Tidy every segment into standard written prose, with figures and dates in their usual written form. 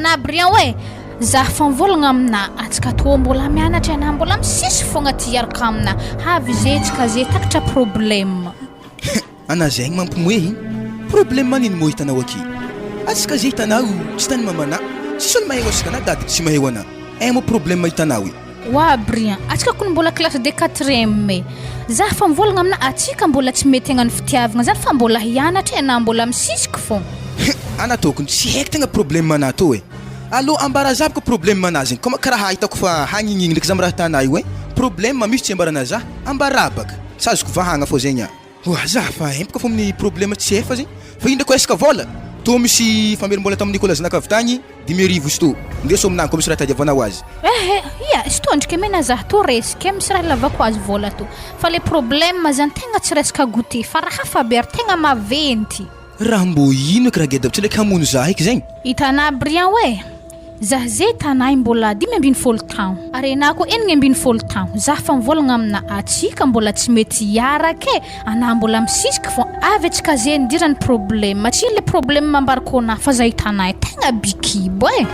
Hitanà Brian oe, za fa mivôlagna aminà, antsika tô mbola mianatra anà mbola misisy fogna ty hiaraka aminà, avy ze tsika ze takatra problème. Anà zegny mampimoehy, problème nino mô hitanao aky? Atsika ze hitanao tsy tany mamanà, tsisy olo mahay resaka anà dady tsy mahay anà, aia mô problème hitanao e? Oa Brian, atsika kony mbola classe de quatrième e! Za fa mivôlagna aminà atsika mbola tsy mety hagnano fitiavagna zany fa mbola hianatra e anà mbola misisiky fogna. Anà tokony tsy haiko tegna problème anà tô e! Allo ambara za boka problème anà zegny kô karaha hitako fa hagnignigny ndraiky za am raha hitanà io e! Problème misy tsy ambaranà za, ambarà baka! Tsy azoko vahagna fô zegny a! Oa za fa empaka fô amin'ny problème tsy efa zegny fa ino ndraiky resaka vôla tô misy famerim-bôla tamin'ny Nicolas zanaka avy tagny 5000 izy tô ndeso aminah kô misy raha tadiavanao azy. Ehe ia izy tô ndriky mena za tô resy ke misy raha ilavako azy vôla tô fa le problème zany tegna tsy resaka goûter fa raha hafa be ary tegna maventy. Raha mbô ino eky raha geda tsy ndraiky hamono za eky zegny. Hitanà Brian oe, Zah ze tanà i mbola 15 taogno, ary enà koa 16 taogno, zah fa mivôlagna aminà atsika mbola tsy mety hiaraka e, anà mbola misisiky fô, avy atsika ze nidirany problème, tsy le problème ambarako anà fa zah hitanà i tegna by kibo e.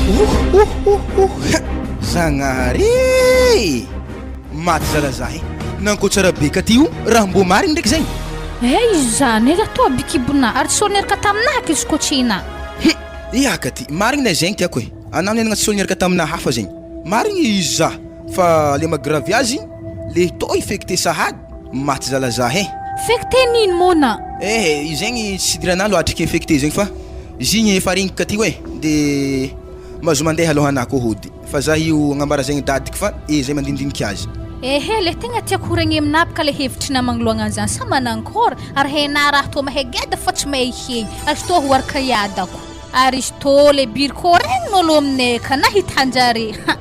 Ouhouhouhou Zagnahary e! Maty zala zah e! Nanko tsara be ka ty o, raha mbô marigny ndraiky zegny. Eh izany e, zah toa by kibonà ary tsy olo niaraka taminà aky izy koa tsy inà. Hum! Ia ka ty, marigny ne zegny tiako e! Anao niainagna tsy olo niaraka taminà hafa zegny. Marigny izy zah, fa le maha gravy azy, le tô infecté sahady, maty zala zah e! Infecté n'ino moa na? Eh, io zegny tsy idiranà loatra ke infecté zegny fa izy igny efa regniko ka ty oe, de mahazo mandeha alôha anà kô hody. Fa za io agnambara zegny dadiko fa e zay mandinidiniky azy. Ehe le tegna tiako ho regny aminah bka le hevitry magnoloagna anzany sa manankôry ary hainah raha tô mahay geda fa tsy mahay hegny ary tô ho araka iadako ary izy tô le biry kô regny n'ôlo aminay ka na hitanjare ha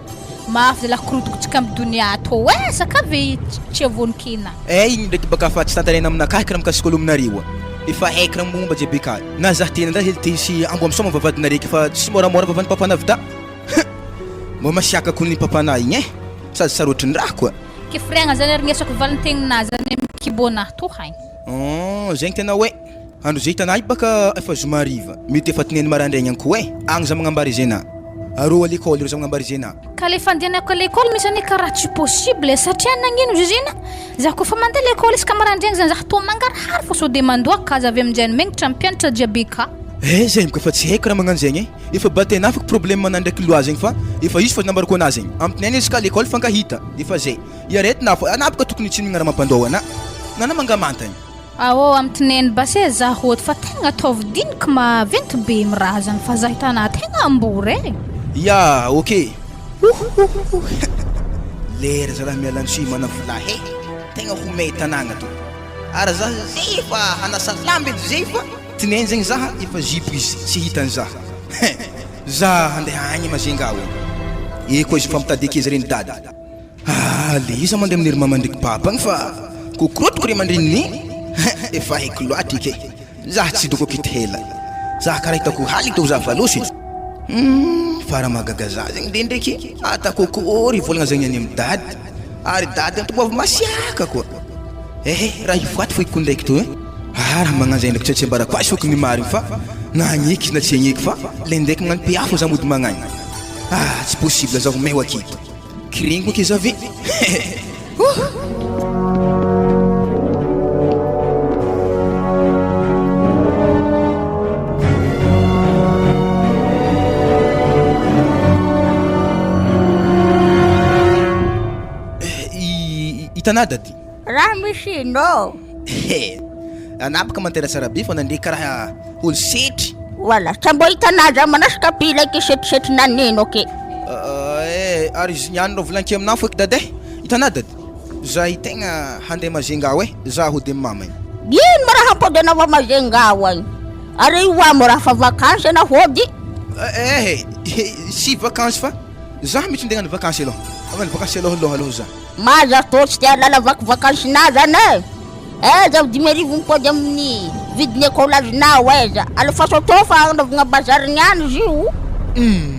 mafy zalah korodokotsika am donia tô eh saka ve tsy avonikena. Eh igny ndraiky baka fa tsy tantaraina aminakahy karaha mikasika olo aminareo efa haiko raha momba jiaby ka na zah tena ndray hely te hisy ambo am soma vavahadinareo ke fa tsy moramora vavan'ny papanah vita. Huh! Mba masiaka koa ny papanah igny eh! Sady sarotry ny raha koa. Ke firiagna zany arignesako valintegninahy zany amy kibonah to haigny. Hum, zegny tena hoe andro zay hitanah io baka efa zoma hariva, mety efa tineny maraindraigny agny koa eh! Agny za magnambara izy anah. Arô à l'école reo za magnambara izy anah. Ka le fandehanako à l'école misy anie karaha tsy possible satria nagnino izy zena? Za koa fa mandeha l'école isaka maraindraigny zany za tô mangarahara fô sao de mandoaka ka za avy aminjay megnatra mpianatra jiaby ka. Eh zegny baka fa tsy haiko raha magnano zegny eh! Efa batena afaka problème anah ndraiky loi zegny fa efa izy fa nambarako anah zegny ampinaina izy ka l'école fankahita efa zay i aretina hafa anah boka tokony tsy mihinagna raha mampandao anah nanah mangamanta igny. Aô amtineny base za hôty fa tegna ataovy diniky maventy be am raha zany fa za hitanah tegna ambory e. Ya ok ouhouhouhou lera zalahy miala antsoy manavola he tegna homey tanagna to ary za zay efa hanasa lamba edy zay fa Tineny zegny zaha efa zipo izy tsy hitany zaha hein za handeha agny Majunga o e koa izy mifampitady ankizy reny dada ah le iza mandeha amin'ny ry mama ndreky papa agny fa kokorotiko ry aman-dreniny hein efa haiko loatra eky e za tsy doko akity hela za karaha hitako haligny tô za valosy hum fa raha mahagaga za zegny le ndreky atako akory hivolagna zegny any amy dady ary dady anto avy masiaka koa ehe raha hivoaty fo iko ndraiky to e. Ah raha magnano zay ndraiky tsy ambarako azy foko ny marigny fa na hagneky izy na tsy hagneky fa le ndraiky magnano PA fô za mody magnagny ah tsy possible zaho meo aketo kirengo ake za ve oh. Hitanà dady? Raha misy ino? He! Anapaka mantera tsara be fa nandre karaha olo setry. Voilà, tsy mbo hitanà za manasy kapila eky setrisetry nanino eky. Eh, ary izy niany rô volaniko aminà fo eky dada eh. Hitanà dada, za i tegna handeha Majunga ao eh, za hody amy mama igny. Ino ma raha hampody anao a Majunga ao agny? Ary io amo raha fa vakansy anao hody? Eh, tsy vakansy fa za mitsy ndeha hagnano vakansy aloha, hagnano vakansy alohaloha aloha za. Maza tô tsy te hahalala vaky vacances-nà zany e! Aiza ho 5000 mipody amin'ny vidin'ny écolage-nao aiza? Alefaso atô fa anaovagna bazary niany izy io.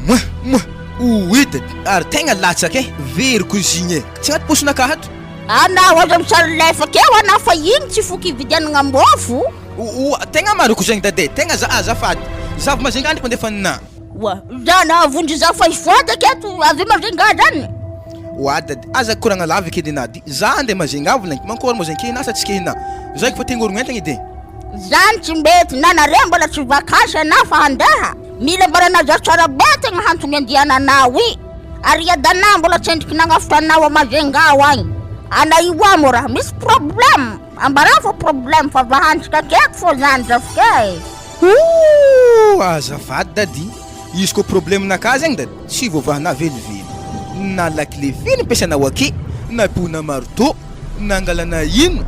Mouah mouah oui dady ary tegna latsaka e, veriko izy igny e, tsy agnaty paosinakahy ato. Anao aza misary lefaka eo anao fa igny tsy foky ividianagna môfo. Oa tegna mariko zegny dady e, tegna za azafady, za avy Majunga ndraiky mandefa ninà. Oa, zany vonjy za fa hifohatra aketo avy Majunga zany. Oa dady, aza koragna lava eky edy anah Za andeha Majunga volagniko, mankôry moa zegny kehina sa tsy kehina? Zay ko fa te hagnorogno entagna edy e. Zany tsy mety, na nareo mbola tsy vakansy anah fa handeha, mila mbola nazaho tsara be tegna antony andiananao i, ary iadanah mbola tsendriky nagnafotra anao a Majunga agny, ana io amo raha misy problème, ambarao fa problème fa vahantsika aketo fô zany zafike e. Ooh azafady dady, izy ko problème naka zegny dady tsy voavahanah velively, na lakile feno ampiasanao ake, na pona marteau, na angalana ino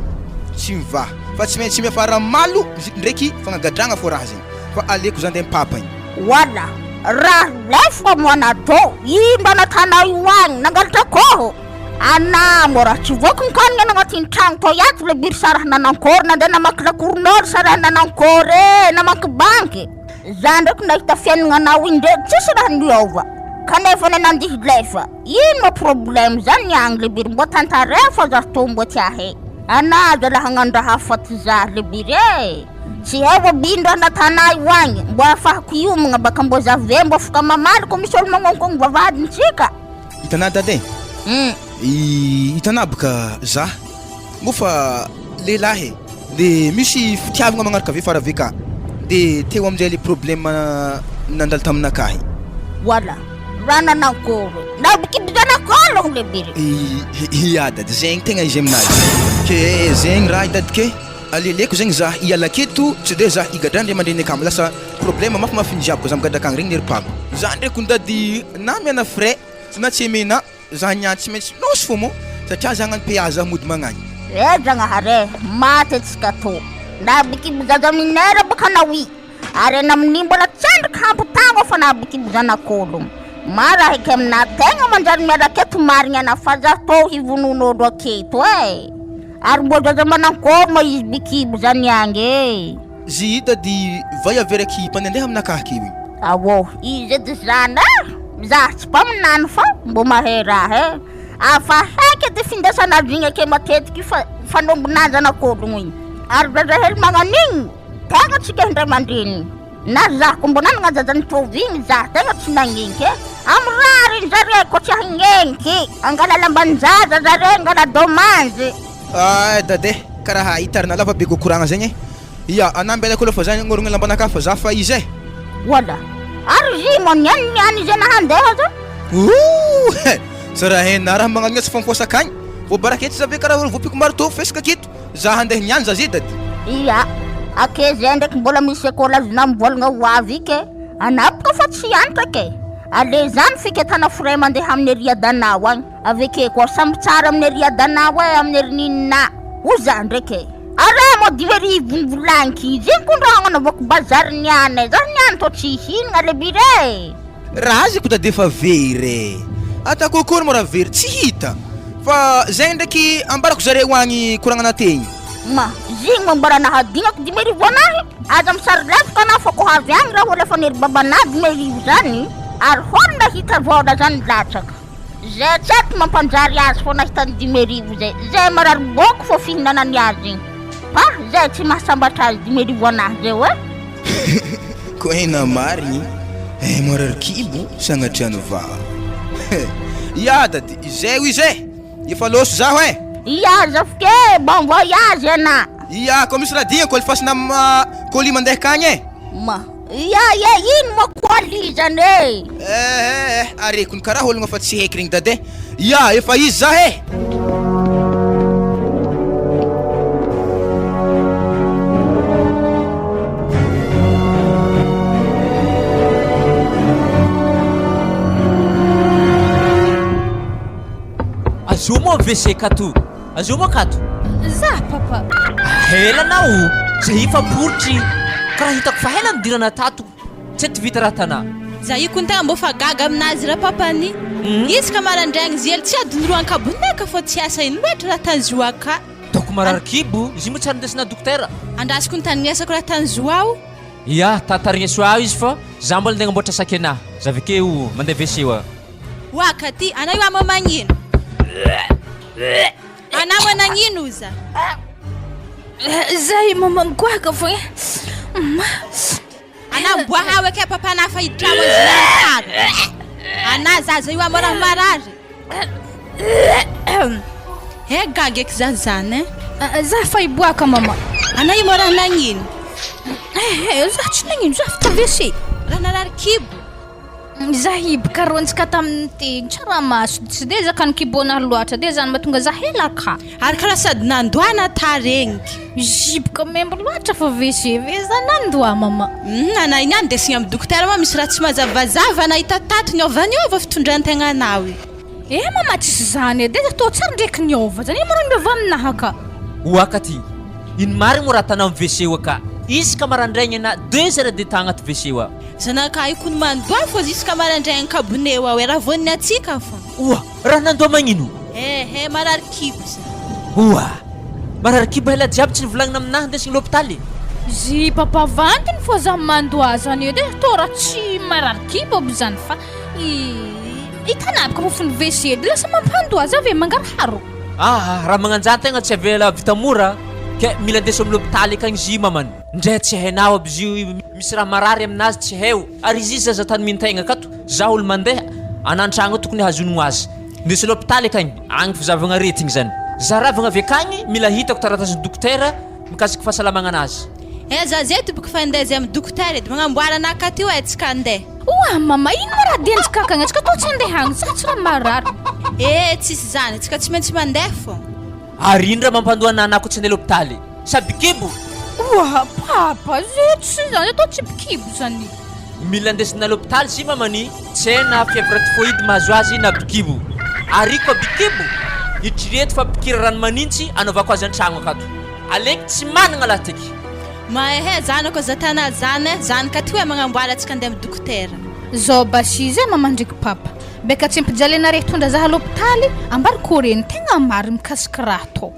tsy mivaha fa tsy maintsy miafara malo ndraiky fagnagadragna fô raha zegny fa aleko za ndeha mipapa igny. Wala, raha lefoko moa natao, ino mba natanao io agny, nangalatra akôho? Ana moa raha tsy voky ny kanina nagnatin'ny tragno tao iato le biry sa raha nanankôry nandeha namaky lakoron'ôlo sa raha nanankôry e, namaky banky. Za ndraiky nahita fiaignananao iny ndre tsisy raha niôva kanefa anie nandihy lefa. Ino moa problème zany agny le biry mbô tantarao fa za tô mbô tsy ahay. Ana zalahy hagnano raha hafa ty za le biry e. Tsy hay oa bino raha natanà io agny mbô ahafahako hiomagna baka mbô zave mbô afaka mamaly ko misy olo magnonkogno vavahadintsika. Hitanà dada e! Hitanà boka za moa fa lehilahy e! De misy fitiavagna magnaraka avy afara avy ka! De teo amizay le problème nandalo taminakahy. Voilà! Raha nanankory nabikiby zanak'ologno le biry. Ia dady zegny tegna izy aminazy ke zegny raha i dady ke aleleoko zegny za hiala aketo tsy de za higadra ndray aman-dreny akamo lasa problème mafimafy ny jiaby ko za migadra akagny regny neripako za ndreky ndady na amiana frais na tsy amena za niany tsy maintsy lôso fô mô satria za hagnano PA za mody magnagny. Eh Zagnahary eh, maty antsika tô. Nabikiby zaza minera baka anao i. Ary ana amin'io mbola tsendriky hampitagno fa nabikiby zanak'ologno. Mara heky aminà tegna manjary miaraka eto marigny ana fa za tô hivonon'olo aketo eh. Ary mbô zaza manankôry ma izy bikiby zany agny eh. Zy hita di vay avy araiky mpandehandeha aminakahy keo igny. Aô, izy edy zany eh! Za tsy mpaminany fa mbô mahay raha eh! Afa haiko edy findesana azy igny ake matetiky fa fanombonà zanak'ologno igny. Ary zaza hely magnan'igny, tegna tsy ke ndray aman-dreniny. Na za ko mbô nanagna zaza nitovy igny za tegna tsy nagnenky eh! Amy rariny zare ko tsy hagnenky, angala lamban-jaza zare, angala domanzy. Ah dada eh, karaha hitarina lava be gokoragna zegny eh. Ia, anah mbela kolo fa zah nagnorogna lambanakahy fa zah fa izy eh. Wala, ary zy moa niany niany izay nahandeha za. Ooh eh, sa raha hainah raha magnano tsy famposa akagny, vao barakety za ve karaha olo voapiky marteau fesaka aketo, zah handeha niany za ze dady. Ia, ake zay ndraiky mbola misy école azonah mivolagna ho avy ke, anah boka fa tsy hianatra ke, ale zany fiketana frais mandeha amin'ny ery Adanao agny. Avy ake koa samby tsara amin'ny ery Adanao e, amin'ny ery Nina, hoy zah ndraiky e. Ara moa 5000 ny volagniky izy iny ko ndra agnanaovako bazary niany e, zah niany tô tsy hihinagna le bire e. Raha azy ko da defa very e! Ataoko akory moa raha very tsy hita! Fa zegny ndraiky ambarako zareo agny koragnana tegny. Ma, zigny moa mbola nahadignako 5000 anahy, aza misary lefoko anao fa ko avy agny raha olo efa nery babanah 5000 zany, ary hol nahita vôla zany latsaka. Zay tsy haiko mampanjary azy fô nahita ny 5000 zay, zay marary bôko fô fihinanany azy igny, fa zay tsy mahasambatra azy 5000 anahy zay oe. Ko hena marigny eh marary kibo sagnatria ny vava ya dady izay ho izy eh efa lôso zaho eh. Ia zafike e, bon voyage ana. Ia ko misy raha dignako alefasina am colis mandeha akagny eh. Ma. Ia ia ino moa colis zany e. Eh eh arekony karaha ologna fa tsy heky regny dada eh. Ia efa izy zah eh. Azio moa WC kato. Azio moa kato. Za papa. Hela anao zay efa porotry karaha hitako fa hela nidirana tato tsy ety vita raha tanà. Za io kony tegna mbô fa gaga aminazy ra papany. Isaka marandraigny izy hely tsy adiny roa ankabonaka fô tsy asa ino loatra raha tany zo aka. Doko marary kibo, izy io moa tsy ary ndesina dokotera. Andrasiko ny tandrignesako raha tany zo ao. Ia, tantarigneso ahy izy fa za mbola ndeha agnamboatra sakenà, za avy akeo mandeha WC oa. Oaka ty, anao io ama magnino? Anao managnino oza? Zay mama migoaka fogna. Anà miboaha ao eky papanà fa hiditra ao izy miaraka. Anà zaza io amora marary. Eh gaga eky za zany eh. Za fa hiboaka mama. Anà io mora nagnino? Eh, za tsy nagnino, za fa ta WC. Raha narary kibo. Za hiboka rontsika tamin'ny tegny tsaramaso tsy de zakan'ny kibonah loatra de zany mahatonga za hela ka. Ary karaha sady nandoa na taregniky. Ziboka membo loatra fa WC ve za nandoa mama. Hum anah iny andesigna amin'ny dokotera ma misy raha tsy mazavazava anah hita tato niôvaniôva fitondrantegnanao io. Eh mama tsisy zany edy e, tô tsara ndreky niôva zany, ino ma raha miôva aminaha ka. Oa ka ty, ino marigny moa raha atanao am WC oa ka, isaka marandraigny ana deux heures de temps agnaty WC oa. Zanakah io kony mandoa fô jusqu'à marandraigny kabone ao e, raha voniny atsika fô. Oa! Raha nandoa magnino? Ehe, marary kibo za. Oa! Marary kibo ela jiaby tsy nivolagnina aminahy ndesigny l'hôpitaly. Zy papa vantiny fô za mandoa zany edy e, tô raha tsy marary kibo aby zany fa hitanà aby ka fofony WC edy lasa mampandoa za ve mangaraharo. Aa raha magnanjany tegna tsy avela vita mora ke mila andeso amy l'hôpitaly akagny zy mamany ndre tsy hainao aby zy io misy raha marary aminazy tsy haio ary izy zaza tany mintegna akato za olo mandeha anantragno ao tokony ahazonogno azy ndeso l'hôpitaly akagny agny fizahavagna aretigny zany za ravagna avy akagny mila hitako taratasin'ny dokotera mikasiky fahasalamagnanazy. Eh za zay tompoko fa ndeha zay amy dokotera edy magnamboara anah akato io eh tsika andeha. Oa mama ino ma raha diantsika akagny antsika tô tsy andeha agny za tsy raha marary. Eh tsisy zany tsika tsy maintsy mandeha fô. Ary ino raha mampandoa anah ko tsy andeha l'hôpitaly? Sa bikibo? Oa papa zay tsy zany atao tsy bikibo zany. Mila andesina l'hôpitaly zy mamany tsy hay na fièvre typhoïde mahazo azy na bikibo. Ary koa bikibo? Itrireto fa mpikira rano manintsy anaovako azy an-tragno akato. Aleky tsy managna lahy tiky. Mahehe zanako aza tana zany eh, zany ka ty hoe magnamboara antsika andeha amy dokotera. Zao basy zay mama ndreky papa. Beka tsy mpijaly anare hitondra zaha l'hôpitaly, ambarako reny tegna marigny mikasiky raha tô.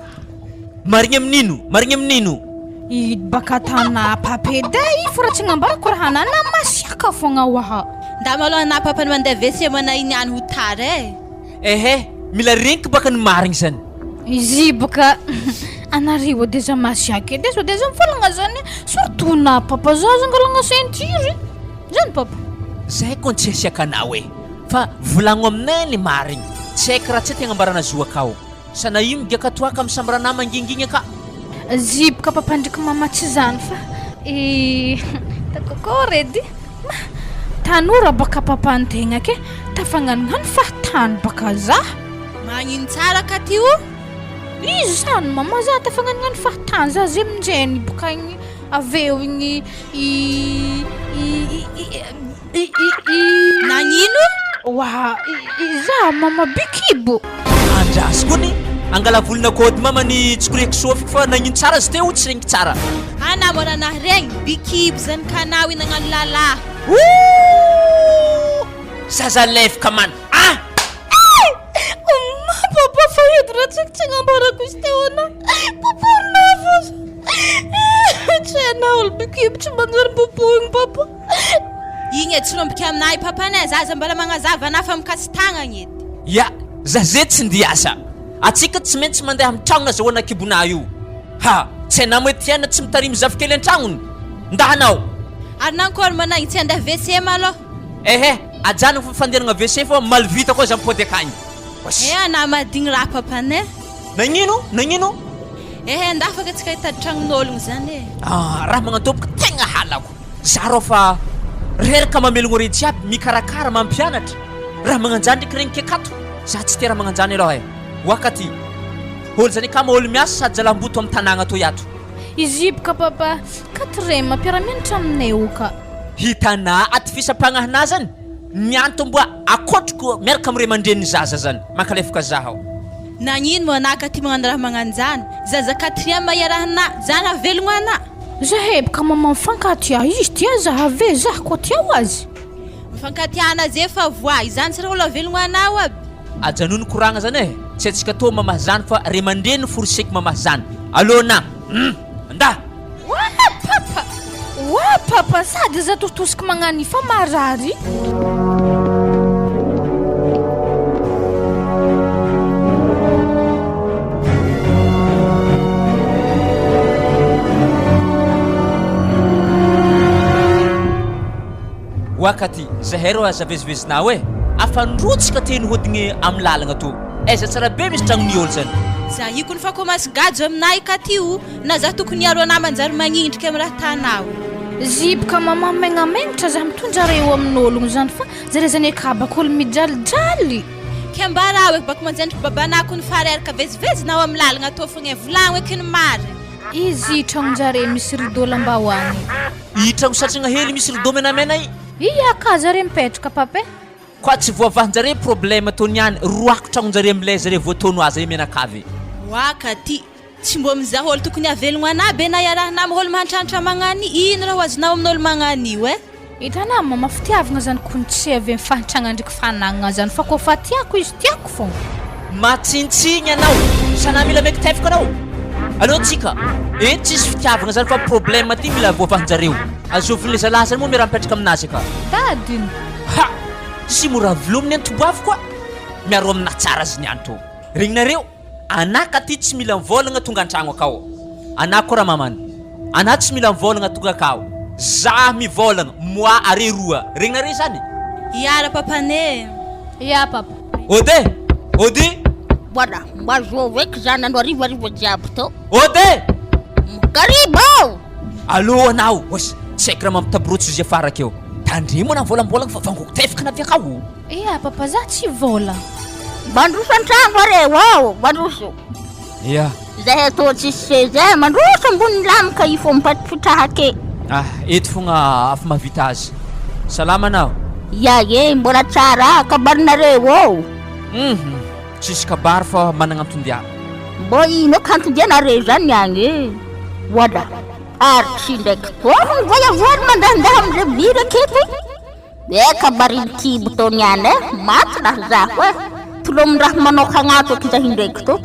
Marigny amin'ino? Marigny amin'ino? I baka tana papa edy e, io fô raha tsy agnambarako raha ana na masiaka fogna oaha. Nda malôha ana papa ny mandeha WC mana iny any ho tara eh. Ehe, mila regniky baka ny marigny zany. Izy baka anareo deja masiaka edy e, sao deja mivolagna zany surtout na papa zaza angalagna ceinture, zany papa. Zay kony tsy hasiaka anao e, fa volagno aminay ny marigny, tsy haiko raha tsy tegna ambarana zo akao. Sa na io migiaka toaka amy sambranà mangingigny ka. Ziboka papa ndreky mama tsy zany fa i takokôry edy ma tanora baka papa antegna ke tafagnanognano fahatany baka za. Magnino tsara ka ty o? Izy zany mama za tafagnanognano fahatany za zay aminjeny boka igny aveo igny i i i i i Nagnino? Oa za mama be kibo. Andraso kony angala volona kôdy mama ny tsikoreko sôfiko fa nagnino tsara izy teo tsy regniky tsara. Anao mora nah regny be kibo zany ka anao io nagnano lalahy. Ooh! Zaza lefika man ah! Ma papa fa eto raha tsy tsy agnambarako izy teo ana. Poporinà fo. Tsy hainao olo be kibo tsy manjary popohigny papa. Igny e tsy romboky aminahy papanay zaza mbala magnazava anah fa mikasi-tagnagna edy. Ya, za ze tsy ndiasa. Atsika tsy maintsy mandeha am tragno nazahoana kibonà io. Ha! Tsy hainà moa Etienne tsy mitarimy zafikely an-tragnony? Ndahanao! Ary nankôry managny tsy handeha WC malôha? Ehe, ajanogno fa fandehanagna WC fa mal vita koa za mipody akagny. Eh anà madigny raha papanay. Nagnino? Nagnino? Ehe ndafaka tsika hitady tragnon'ologno zany e. Ah, raha magnantôpoko tegna halako. Za rô fa reraka mamelogno re jiaby, mikarakara, mampianatra. Raha magnanjany ndraiky regniky akato. Za tsy tia raha magnanjany aloha e. Oaka ty. Olo zany akama olo miasa sady zalamboto am tanagna toy ato. Izy boka papa quatrième mpiara-mianatra aminay io ka. Hitanà aty fisam-pagnahinà zany ny antony mboa akotriko miaraka am ray aman-drenin'ny zaza zany. Mankalefaka zaho. Nagnino moa anah ka ty magnano raha magnanjany? Zaza quatrième iarahanah, zany hahavelogno anah? Zahay boka mama mifankatia, izy tia zah ave zah koa tia ho azy. Mifankatia ana ze fa voa, izany tsy raha olo hahavelogno anah aby. Ajanony koragna zany e, tsy antsika tô mamaha zany fa ray aman-dreny foriseko mamaha zany. Alô na! Hum! Nda! Oa papa! Oa papa sady aza atositosiky magnano io fa marary. Oaka ty, zahay rô aza vezivezinao e! Afandrotsaka ty nihodigny amy lalagna tô. Aiza tsara be misy tragnon'i ôlo zany. Za io kony fa komasy gajo aminah i katy o, na za tokony hiaro anah manjary magnindriky amy raha tanao. Ziboka mama megnamenatra za mitondra reo amin'ologno zany fa zare zany akabako olo mijalijaly. Ke ambarao eky bako manjendriky babanah kony fa reraka vezivezinao amy lalagna tô fogna e, volagno eky ny marigny. Izy tragnonjare misy rideau lambahoany. I tragno satragna hely misy rideau menamena i. Ia ka zare mipetraka papa e. Koa tsy voavahanjare problème tô niany roako tragnonjare amle zare voatono aza i mianakavy. Oaka ty, tsy mbô mizaha olo tokony havelogno anah be na iarahana am olo mahantrantra magnano io, ino raha ho azonao amin'olo magnano io eh? Hitanao mama fitiavagna zany kony tsy avy am fahantragna ndreky fanagnagna zany fa kofa tiako izy tiako fogna. Matsintsigny anao, sana mila meko tefaka anao. Aleo tsika eto tsisy fitiavagna zany fa problème ty mila voavahanjareo. Azovin le zalahy zany moa miara mipetraka aminazy aka. Dadiny. Ha! Tsy mora velominy any toboavy koa. Miaro amina tsara azy niany tô. Regninareo? Anah ka ty tsy mila mivôlagna tonga antragno akao. Anah koa raha mamany. Anah tsy mila mivôlagna tonga akao. Zah mivôlagna, moi are roa. Regninareo zany? Ia ra papane. Ia papa. Ode! Ody! Voilà, mba zao eky zany andro harivariva jiaby tô. Ode! Karibo ô! Allo anao! Oas! Tsy haiko raha mampitaborotso izy afara akeo. Tandremo anah mivôlambôlagna fa vangoko tefaka anah avy akao. Ia papa za tsy vôla. Mandroso an-tragno areo ao, mandroso. Ia. Zahay tô tsisy seza eh, mandroso ambony lamika io fô mipatripitrahake. Ah, eto fogna afa mahavita azy. Salama anao? Ia e, mbola tsara, kabarinareo ô. Hum, tsisy kabary fa managna anton-dia. Mbô ino eky anton-dianareo zany agny e? Voilà, ary tsy ndraiky tô ny voyavoly mandehandeha amle biry aketo. Eh kabarin'ny kibo tô niany eh, maty raha zaho eh, tolomin-draha manokagna ato eky zaho indraiky tô.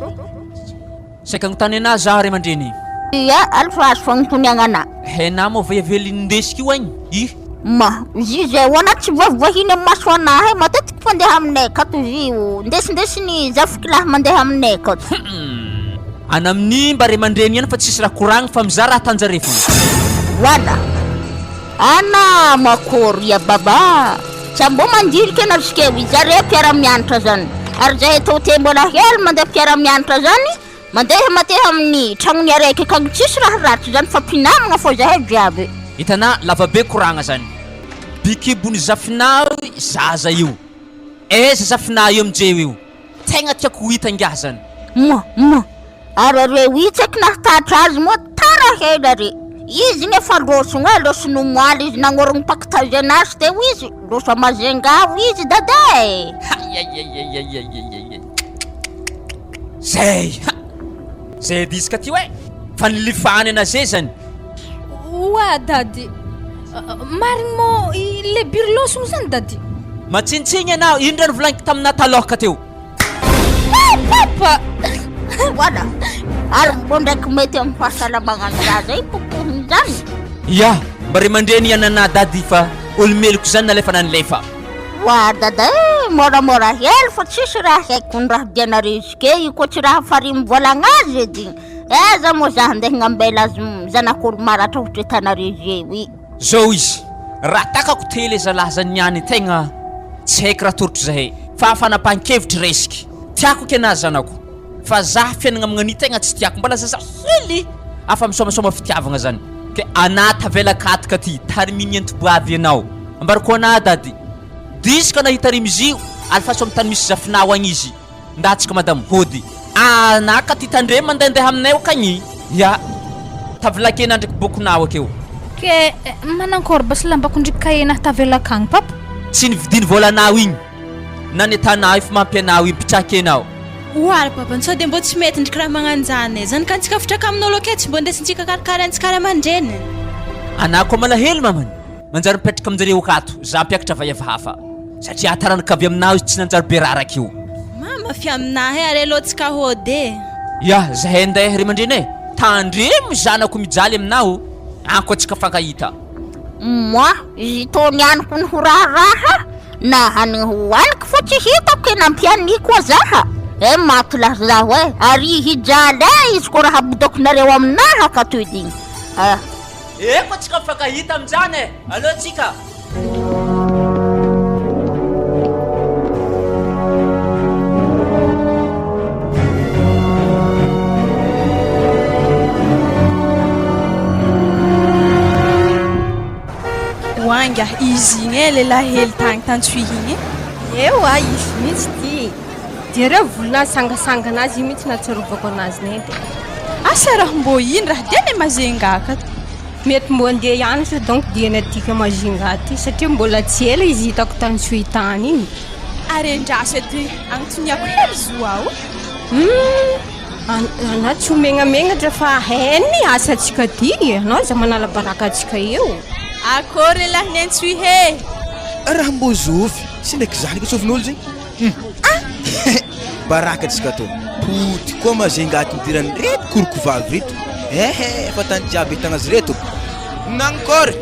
Saika agnontany anah zaho ray aman-dreny. Ia, alfa azo fagnontoniagna anah. Hainah moa va iavely nindesiko io agny ih. Ma, izy zay hoana tsy voavoahiny amin'ny maso anah eh, matetiky mpandeha aminay akato izy io, ndesindesin'ny zafikilahy mandeha aminay akato. Humm. Ana amin'i mba ray aman-dreny ihany fa tsisy raha koragny fa mizaha raha atanjare fogna. Voilà. Ana makory ya baba. Tsy mbô mandilika anareo io zareo mpiara-mianatra zany. Ary zahay tô te mbola hely mandeha mpiara-mianatra zany, mandeha mandeha amin'ny tragnony araiky akagny tsisy raha ratsy zany fa mpinamagna fô zahay jiaby. Hitanà lavabe koragna zany. Bikibon'i zafinà zaza io. Aiza zafinà io aminjeo io? Tegna tiako ho hita ingahy zany. Moa moa ary areo io tsy haiko nahatatra azy moa tara hela re izy igny efa lôsogno e lôson'ny omaly izy nagnorogno pactage anazy teo izy lôso a Majunga ao izy dada e. Hayayayayayayayay Zay ha! Zay edy izy ka ty oe! Fa nilifany anaze zany. Oa dady, marigny mô le biry lôsogno zany dady? Matsinitsigny anao, ino raha novolagniko taminà talôha teo? Ah papa! Voilà, ary mbô ndraiky mety amin'ny fahasalamagna ny zaza io popohiny zany. Ya, mba ray aman-dreny ananà dady fa olo meloko zany nalefa nalefa. Oa dada e, môramôra hely fa tsisy raha haiko ny raha dianareo izy ke io koa tsy raha farihy mivolagna azy edy. Aiza moa za handeha hagnambela azy zanak'olo maratra ohatra hitanareo eo i. Zao izy, raha takako te le zalahy zany niany tegna tsy haiko raha torotro zahay fa fanapahan-kevitry raisiky, tiako eky anah zanako fa zah fiainagna amignany tegna tsy tiako mbala zaza hely afa misomasoma fitiavagna zany ke anah tavela akatka ty tariminy antoboavy anao ambarako anah dady diso ka nahita rimzy alefaso amy tany misy zafinao agny izy. Ndatsika madame hody anaka ty tandremo mandehandeha aminay akagny ya tavilakena ndreky bokonao akeo. Ke manankôry basy lambako ndriky kahena tavela akagny papa. Tsy nividiny vôlanao igny na ny atanao efa mampy anao igny mpitrakenao. Oa ry papa sao de mbô tsy mety ndriky raha magnanjany e, zany ka antsika fitraka amin'olo ake tsy mbô ndesintsika karakaraintsika ray aman-dreny. Anah koa malahelo mamany. Manjary mipetraka aminjareo akato za mpiakatra vaiavy hafa satria taranaka avy aminao izy tsy nanjary be raraka io. Mama fy aminahy e, ary aleo tsika hody e. Ya, zahay ndeha ry aman-dreny e! Tandremo zanako mijaly aminao ankoa tsika fankahita. Moi, izy itony ihany koa ny ho raharaha na hanigny hohaniko fa tsy hitako ke nampianiko koa zaha e maty lahy zaho e ary hijaly e izy koa raha abodokonareo aminaha ka toy digny ah. Eko tsika mifankahita aminjany e! Aleo tsika. ingahy izy igny e, lehilahy hely tagny tantsohihy igny e. Ewa, izy mihitsy ty e. Jereo volonazy sangasangana azy io mihitsy nahatsiarovako anazy neny. Asa raha mbô ino raha dia le Majunga ka. Mety mbô andeha hianatra donc dieny aty ka Majunga aty satria mbola tsy ela izy hitako tany Sohita tany igny. Ary endraso edy agnontoniako hely zo ao. Humm anah tsy ho megnamenatra fa hainy asantsika aty e, anao aza manala baraka antsika eo. Akory lehilahy niantsoihe. Raha mbô zovy sy ndraiky zanaka tsofin'olo zegny hum ah baraka tsika tô pody koa mazenga ato nidiran'ireto koroko vavy reto ehe fa tany jiaby ahitana azy reto nankôry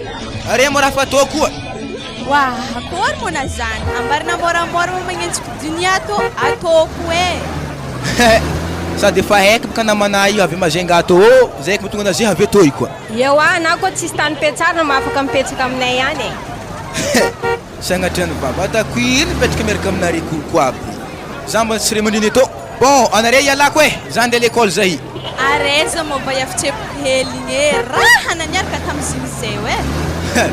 are mo raha fatao koa. Wah akory moa na zany ambarina moramora moa magnenjiky dunia tô ataoko eh. Sady efa haiko baka namana io avy Majunga tô ô zay ko tonga naze avy etoy koa. Ewa na koa tsisy tany petsarina ma afaka mipetraka aminay ihany e. Sagnatria ny vava ataoko ino mipetraka miaraka aminare koloko aby za mba tsy ray aman-dreny eto bon anare ialako eh za andeha l'école zay. Ary aiza moa mba hiafitsepoko hely igny e raha naniaraka tamzigny zay e.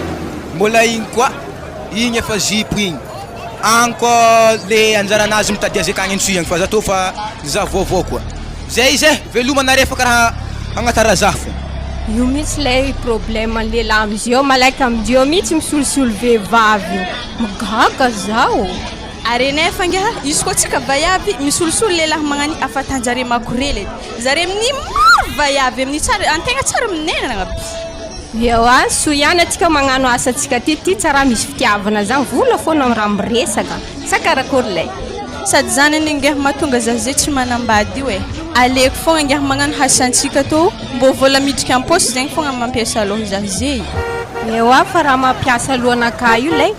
Mbola igny koa igny efa zipo igny agny koa le anjaranazy mitady azy akagny antsoy agny fa za tô fa za vaovao koa zay izy eh veloma anare fa karaha hagnatara za fô. Io mihitsy ilay problème ny lehilahy amizao malaika amindreo mihitsy misolosolo vehivavy io, gaga zaho. Are nefa ngiahy izy koa tsika vaiavy misolosolo lehilahy magnani afatanjare makorely edy zare amin'ny maro vaiavy amin'ny tsary antegna tsary minenana aby. Ewa, soa ihany atsika magnano asa tsika ty, ty tsa raha misy fitiavana zany, vola foana raha miresaka, sa karakory lay? Sady zany anie ngiahy mahatonga za zay tsy manambady io e, aleko fogna ngiahy magnano hasantsika tô mbô vola midriky am-paosy zegny fogna mampiasa loha za zey. Ewa, fa raha mampiasa lohanakahy io lay,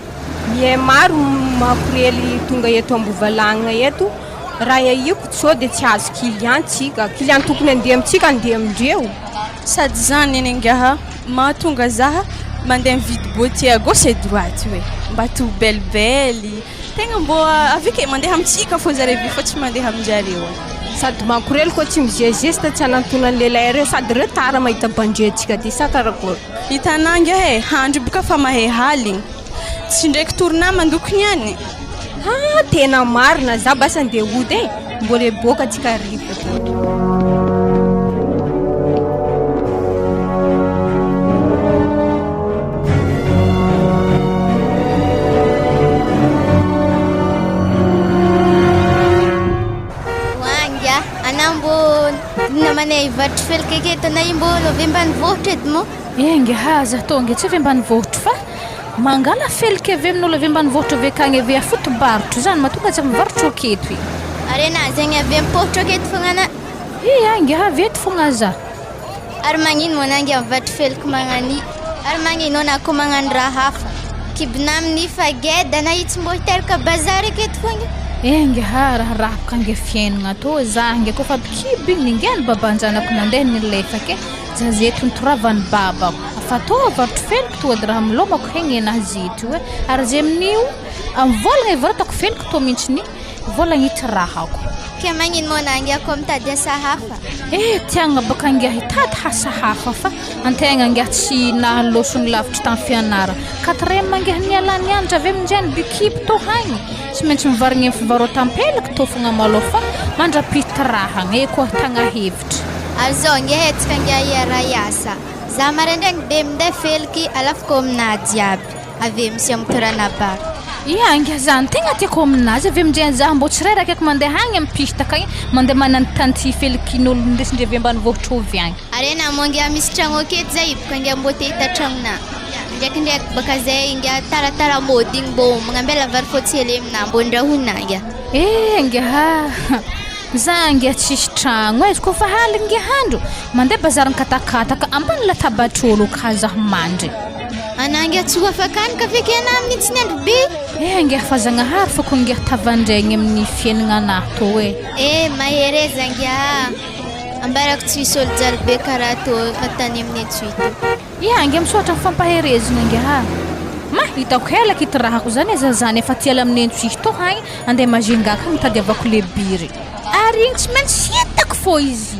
miha maro makorely tonga eto Ambovalagna eto, raha ahiako sao de tsy azo client tsika, client tokony andeha amitsika andeha amindreo. Sady zany anie ngaha mahatonga zaha mandeha mividy beauté à gauche et droite io e, mba to belle belle, tegna mbô avy ake mandeha amintsika fô zare avy eo fa tsy mandeha aminjareo e. Sady makorely koa tsy mizezesta tsy hanantonan'ny lehilahy reo sady reo tara mahita bandriantsika ty sa karakory. Hitanà ngiahy e, handry boka fa mahay haligny, tsy ndraiky tournà mandoko niany. Ha tena marina za basa andeha hody e, mbola hiboaka tsika hariva ty. Oa ngiahy, anà mbô namanay hivarotry felika aketo anà io mbô avy ambanivohitra edy moa. Eh ngiahy aza atao ngiahy tsy avy ambanivohitra fa Mangala felika avy amin'olo avy ambanivohitra avy akagny avy afotobarotro zany mahatonga azy mivarotro aketo i. Ary anà zegny avy am-pôhitra aketo fogna anà. Ia ngiahy avy eto fogna za. Ary magnino moa anà ngiahy mivarotro feliky magnani? Ary magnino anà koa magnano raha hafa? Kibonà amin'ny fa geda anà io tsy mbô hiteraka bazary aketo fogna. Eh ngiahy raha rahako ange fiaignana tô za ngiahy kôfa bikibo igny ningainy baban-janako nandeha nilefa ke. Zaza eto nitoravan'ny babako fa tô varotro feliko tô ady raha milomako hegny enahy zety io e ary zay amin'io amy vôlagna ivarotako feliko tô mintsy ny vôlagna itirahako. Ke magnino moa anah ngiahy koa mitady asa hafa? Eh tiagna baka ngiahy hitady asa hafa fa antegna ngiahy tsy nahalôsogny lavitry tamy fianara quatrième ngiahy niala nianatra avy aminjay nibikiby tô hagny tsy maintsy mivarigny amy fivarotam-peliky tô fogna malôha fa mandra-pitirahagna e koa tagna hevitry. Ary zao ange hetsika ange hiara hiasa. Za maraindraigny be minday feliky alafiko aminah jiaby. Avy eo misy amotorana bar. Ia ange zany tegna tiako aminazy avy amindray za mbô tsy reraka eky mandeha agny amy piste akagny mandeha manantanty felikin'olo ndesindre avy ambanivohitra ovy agny. Ary enah moa ange misy tragno aketo zay boka ange mbô te hita tragnonah. Ndraikindraiky baka zay ange taratara mody igny mbô magnambela vary fotsy hely aminah mbô andrahoinah ange. Eh ange ah. Za ange tsisy tragno e, izy koa fa aligny nge andro, mandeha bazary mikatakataka ambany latabatr'olo ka zaho mandry. Anah ange tsy ho afaka any ka feky anah amin'ny tsy ny andro be. Eh ange fa Zagnahary fô ko nge tavandraigny amin'ny fiaignananah tô e. Eh mahereza ange ah, ambarako tsy hisy olo jaly be karaha tô tany amin'ny antsohihy tô. Ia ange misaotra ny fampaherezana ange ah. Ma hitako ela kity rahako zany e zazany efa ty ela amin'ny entso izy to hagny andeha Majunga akagny mitadiavako le biry. Ary igny tsy maintsy hitako fô izy.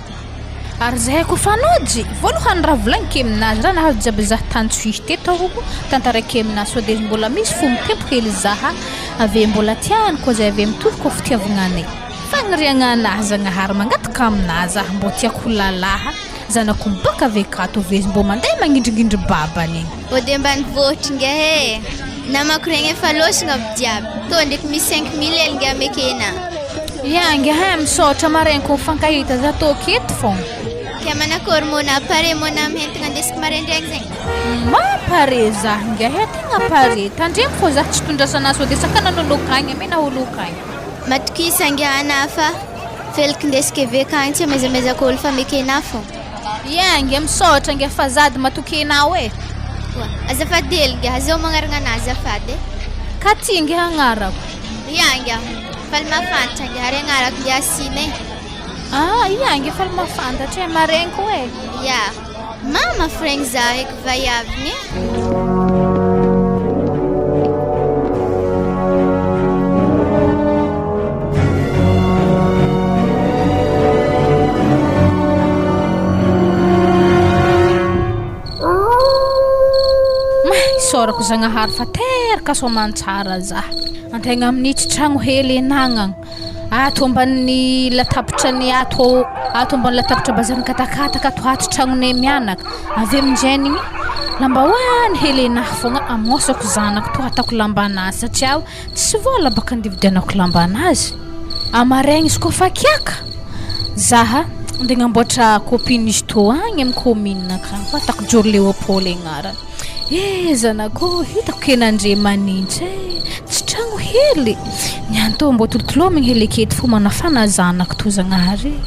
Ary zahay koa fanojy, voalohany raha volagniko aminazy, raha nahazo jiaby zah tany Suisse teto aho, tantaraiko aminazy sao dia izy mbola misy fo mitempo hely zaha, avy eo mbola tiany koa zay avy eo mitovy koa fitiavagna anay. Fagniriagna anahy Zagnahary mangataka aminahy zah mbô tiako ho lalaha, zanako mibôka avy akato avy eo izy mbô mandeha magnindringindry babany igny. Ody ambanivohitra ingahy e! Namako regny efa lôsogna aby jiaby, tô ndraiky misy 5000 hely ingahy amekena. Ya ingahy misaotra maregny ko mifankahita za tô aketo fogna. Ke manakôry mô na pare mô na amy entagna andesiko maraindraigny zegny? Ma pare za ingahy e, tegna pare, tandremo fô za tsy tondrasana sao de sakanan'olo akagny amena olo akagny. Matokisa ingahy anah fa feliky ndesiko eveka agny tsy amaizamaizako olo fa amekena fogna. Ia ingahy misaotra ingahy fa za ady matoky anao e. Oa, azafady hely ingahy, azao magnaragna anah azafady e. Ka ty ingahy agnarako. Ia ingahy, faly mahafantatra ingahy ary agnarako ingahy Hasina e. Ah, ia ingahy faly mahafantatra e, maregny koa e. Ia, mama fregny za eky vaiavigny e. Mah, isaorako Zagnahary fa teraka soamantsara za. Antegna amin'ny tsy tragno hely anagnana. Ato ambanin'ny latabatra ny ato, ato ambany latabatra bazary katakataka ato ato tragnonay mianaka. Avy amin'izay igny lambahoany hely anahy fogna amoasako zanako to ataoko lambanazy satria tsisy vôla baka andeha hividianako lambanazy. Amaraigny izy koa fa kiaka zaha andeha agnamboatra copie-n'izy tô agny amin'ny commune akagny fa ataoko Joro Léopold agnarany. Eh zanako ô, hitako ke nandre manintsy e, tsy tragno hely. Niany tô mbô tolotolomigny hely aketo fô manafana zanako tô Zagnahary e.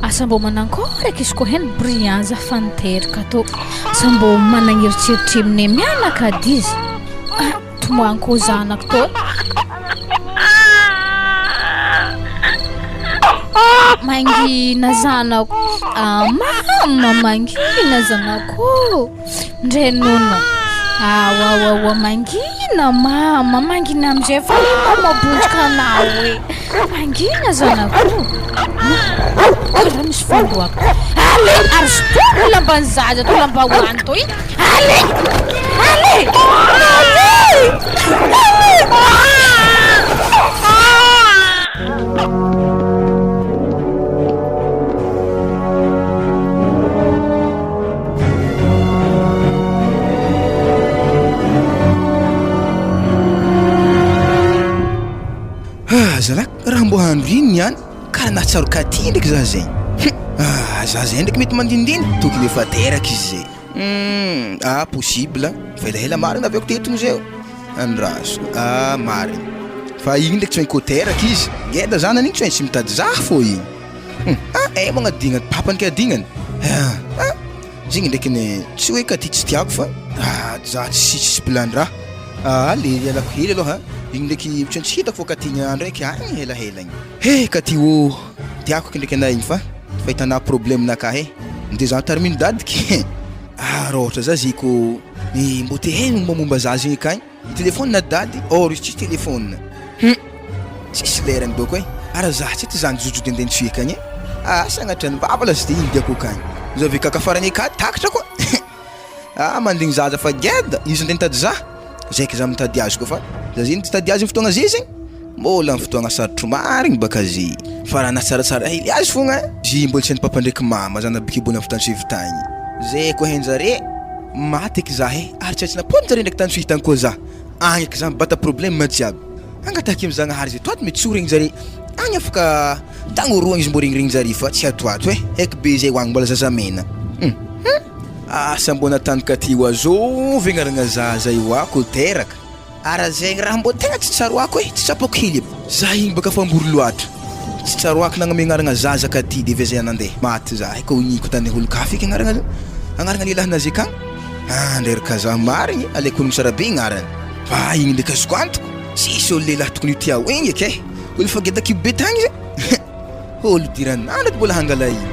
Asa mbô manankôry eky izy koa heno Brian za fa niteraka tô. Asa mbô managna eritreritry aminay mianaka ady izy. Ah, tomoagny koa zanako tô. Mangina zanako. Ah, mama mangina zanako ô. Ndray nono. Aoaoaoa mangina mama, mangina amizay fa ino mama bonjika anao e. Mangina zanako. Karaha misy fandoako. Allez, ary sintomiko lamban'ny zaza to lambahoany to iny. Allez! Allez! Allez! Ah, zalahy raha mbo handro iny niany karaha nahatsiaro katy ndraiky za zegny. Hum, ah, za zegny ndraiky mety mandinindiny, tokony efa teraka izy zay. Hum, ah possible, fa elaela marina avy ako teto zay. Andraso, ah marigny. Fa igny ndraiky tsy maintsy kô teraka izy, ngeda zanany igny tsy maintsy mitady zah fô igny. Hum, ah eh magnadignany papany ke adignany. Ah, ah, zegny ndraiky ne tsy hoe ka ty tsy tiako fa ah za tsisy tsisy plan-draha. Ah le ialako hely aloha, igny ndraiky tsy maintsy hitako fô ka ty ndraiky agny helahela igny. He ka ty ô, tiako eky ndraiky anah igny fa fahitana problème-nakahy e, de za tariminy dadiky. Ah raha ohatra za zay ko eh mbô te haino mombamomba za zegny akagny, mi-téléphone na dady or izy tsisy téléphone, hum tsisy lerany dôko e, ary za tsy tia zany jojody andeha nitsoeky agny e, ah sagnatria ny vava lasite ino diako akagny, za avy kaka farany akady takatra koa, ah mandigny zaza fa geda, izy andeha nitady za, zay ka za mitady azy koa fa za zegny tsy tady azy amy fotoagna zay zegny. Mbola am fotoagna sarotro marigny baka ze fa raha nahatsaratsara hely azy fogna ze mbola tsy hainy papa ndraiky mama zany aby kibony avy tany sivy tagny ze koa hainjare maty eky za e ary tsy maintsy naponjare ndraiky tany sivy tagny koa za agny eky za mibata problème jiaby angatahiko am zagnahary ze toato mety tsy ho regninjare agny afaka tagnoroagna izy mbô regniregninjare fa tsy atoato e eky be zay ho agny mbola zazamena hum asa mbô natany ka ty ho azôvy agnaragna zaza io ako teraka. Ara zegny raha mbô tegna tsy tsaroako e, tsy tsapako hely e. Za igny baka fa ambory loatra, tsy tsaroako nagname agnaragna zaza ka ty de avy zay nandeha maty za e, kô igniko tany olon-kafa eky agnaragna agnaragna lelahinazy akagny, ah ndreraka za marigny alaiko honogno tsara be agnarany, fa igny ndraiky azoko antoko tsisy olo lehilahy tokony ho tia igny eky e, olo efa geda kibo be tagny zay, olo idiran'andro mbola hangala igny,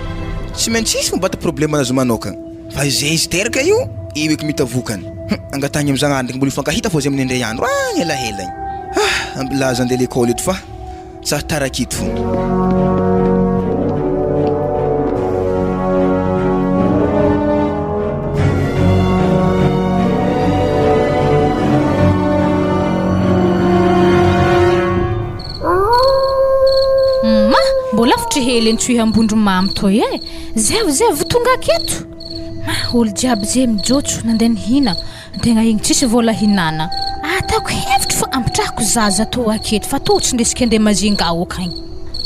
tsy maintsy hisy mibata problème anazy manokagna. Fa izay izy teraka io, io eky mita vokany. Hum, angatahiny am Zagnahary ndraiky mbola hifankahita fô zay amin'ny indray andro agny helahela igny. Ah, ambilaza andeha lekôly eto fa za tara aketo fô. hely antsohihy Ambondromamy toy e! Zay vao zay vao tonga aketo! Ma, olo jiaby zay mijotso nandeha nihina, antegna igny tsisy vôla hinana. Ataoko hevitro fa ampitrahako zaza tô aketo fa tô tsy ndesiko andeha Majunga akagny.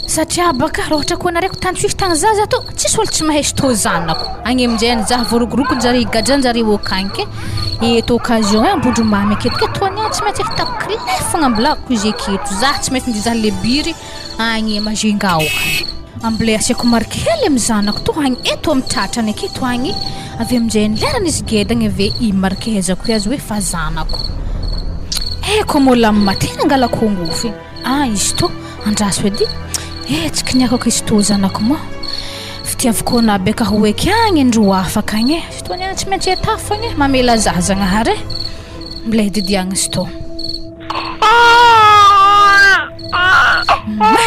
Satria baka raha ohatra koa nareko tantsohihy tagny zaza tô, tsisy olo tsy mahay tô zanako. Agny aminjay any zah voarogorogonjare gadranjare akagny ke eto occasion e Ambondromamy aketo ke tô niany tsy maintsy ahitako clé fogna ambilako izy aketo, zah tsy maintsy ndeha hizaha lebiry. Agny Majunga ao ka. Amble asiako marque hely amy zanako to agny eto amy tratrany aketo agny avy aminjay ny lerany izy gedagny ave i marque hezako azy hoe fa zanako. Eko moa lam tena angalako angofo igny. Ah izy to andraso edy eh tsy kiniakako izy to zanako moa. Fitiavako anah be ka ho eky agny ndro afaka agny eh. Izy to niany tsy maintsy atafo agny eh. Mamela zah Zagnahary eh. Mblay didiagna izy to. Ma,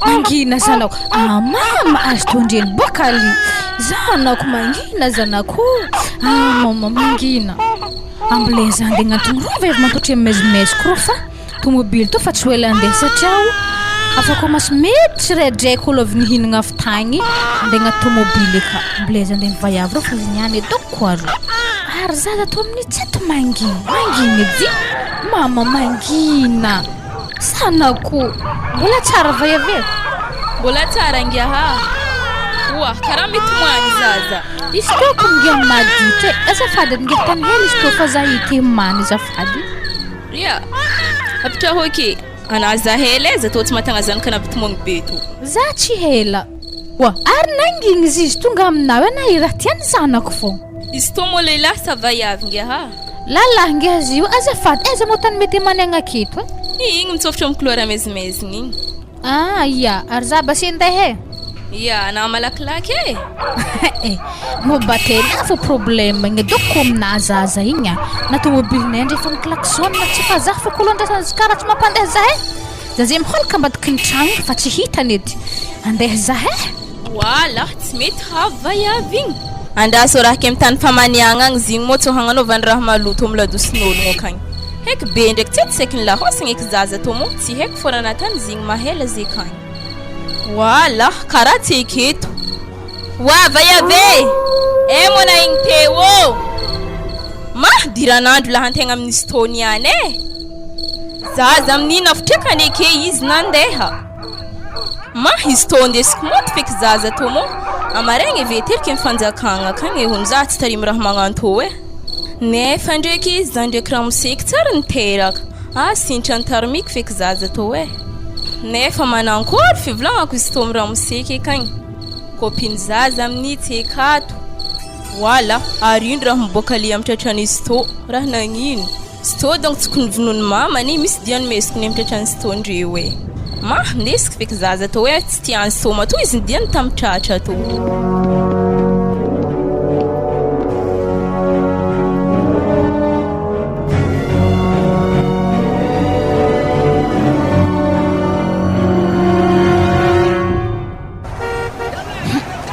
mangina zanako. Ah, mama, azo tondreny boka ali. Zanako mangina zanako. Ah, mama mangina. Amble za andeha agnantony rova avy mampotry mezimezy ko fa tomobily to fa tsy ho ela andeha satria aho afaka maso mety tsiraidraiky olo avy nihinagna avy tagny andeha agnaty tomobily ka. Amble za andeha mivaiavy reo fa izy niany edoko aro. Ary zaza ato amin'ny tsy ato mangina. Mangina edy. Mama mangina. Zanako. Mbola tsara va Yaveh? Mbola tsara ngiaha. Oa, karaha mitomany zaza. Izy teo ko ngiaha maditra e. Azafady edy ngiaha tany hely izy teo fa za ity many azafady. Ia. Apitraho aky. Anah za hela e, za tô tsy mahatagna zanaka nabitomagny be tô. Za tsy hela. Oa, ary nangigny izy izy tonga aminao e na i raha tiany zanako fô. Izy tô moa lehilahy sa vaiavy ngiaha? Lalahy ngiahy izy io azafady, aiza moa tany mety amanegna aketo e? Igny mitsôfotro amy couloir maizimaizigny igny. Ah ia, ary za basy andeha e? Ia, anah malakilaky e! Eh, mô batena fô problème igny doko aminah zaza igny a, na tomobilinay ndre efa mi-klaxon tsy fa zah fô kolo andrasana izy kara tsy mampandeha zah e! Za zay miholaka ambadiky ny tragno fa tsy hitany edy, andeha zah e! Voila, tsy mety havy vaiavy igny. Andraso raha ke mitany famaniagna agny zigny moa tsô hagnanaovany raha maloto am ladosin'ologno akagny. Heky be ndraiky tsy edy saiky ny lahôsagna eky zaza tô moa tsy haiko fô raha natany zigny mahela ze kagny. Voila, karaha tsy eketo. Oa vaiavy e! Eh moa na igny teo ô! Mah diran'andro lahantegna amin'izy tô niany e! Zaza amin'igny nafotrekany eke izy nandeha. Ma izy tô ndesiko moto feky zaza tô moa amaregny eve terky ny fanjakagna akagny hono za tsy tarimy raha magnantô e nefa ndreky izy za ndreky ramoseky tsary niteraka ah sintra ntarimiko feky zaza tô e nefa manankory fivolagnako izy tô miramoseky akagny copine zaza amin'ny tsy ekato voila ary ino raha miboaka le amy tratran'izy tô raha nagnino Sto donc tsy kony vonoiny mamany misy diany mesiko ny mitratra sto ndreo e ma ndesiko feky zaza tô hoe tsy tiany sto matoa izy nidiany tam tratra tô.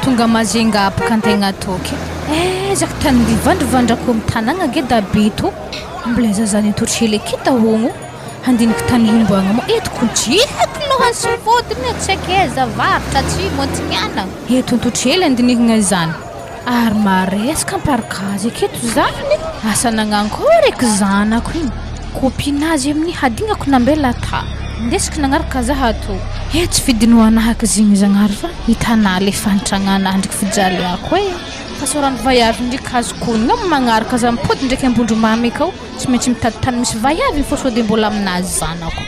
Tonga Majunga boka antegna toky. Ezaka tany nivandrivandrako amy tanagna geda be to. Mbola zaza nitotry hely aky dahogno. Handiniky tany himboagna moa eto ko jihako lohany sy vodiny e, tsy haiko aiza avaratra, atsimo, antignana. Eto nitotry hely andinihigna izany. Ary maresaka amparikazy aketo zany. Asa nagnankory eky zanako igny. Copie-nazy amin'ny hadignako nambela ta. Ndesiko nagnaraka zaho ato. He tsy fidiny ho anahako zigny Zagnahary fa hitanà le fahantragnanah ndriky fijaliako e. Fa soran'ny vaiavy ndriky azoko onogna amin'ny magnaraka za mipody ndriky Ambondromamy akao tsy maintsy mitady tany misy vaiavy fô sao de mbola aminazy zanako.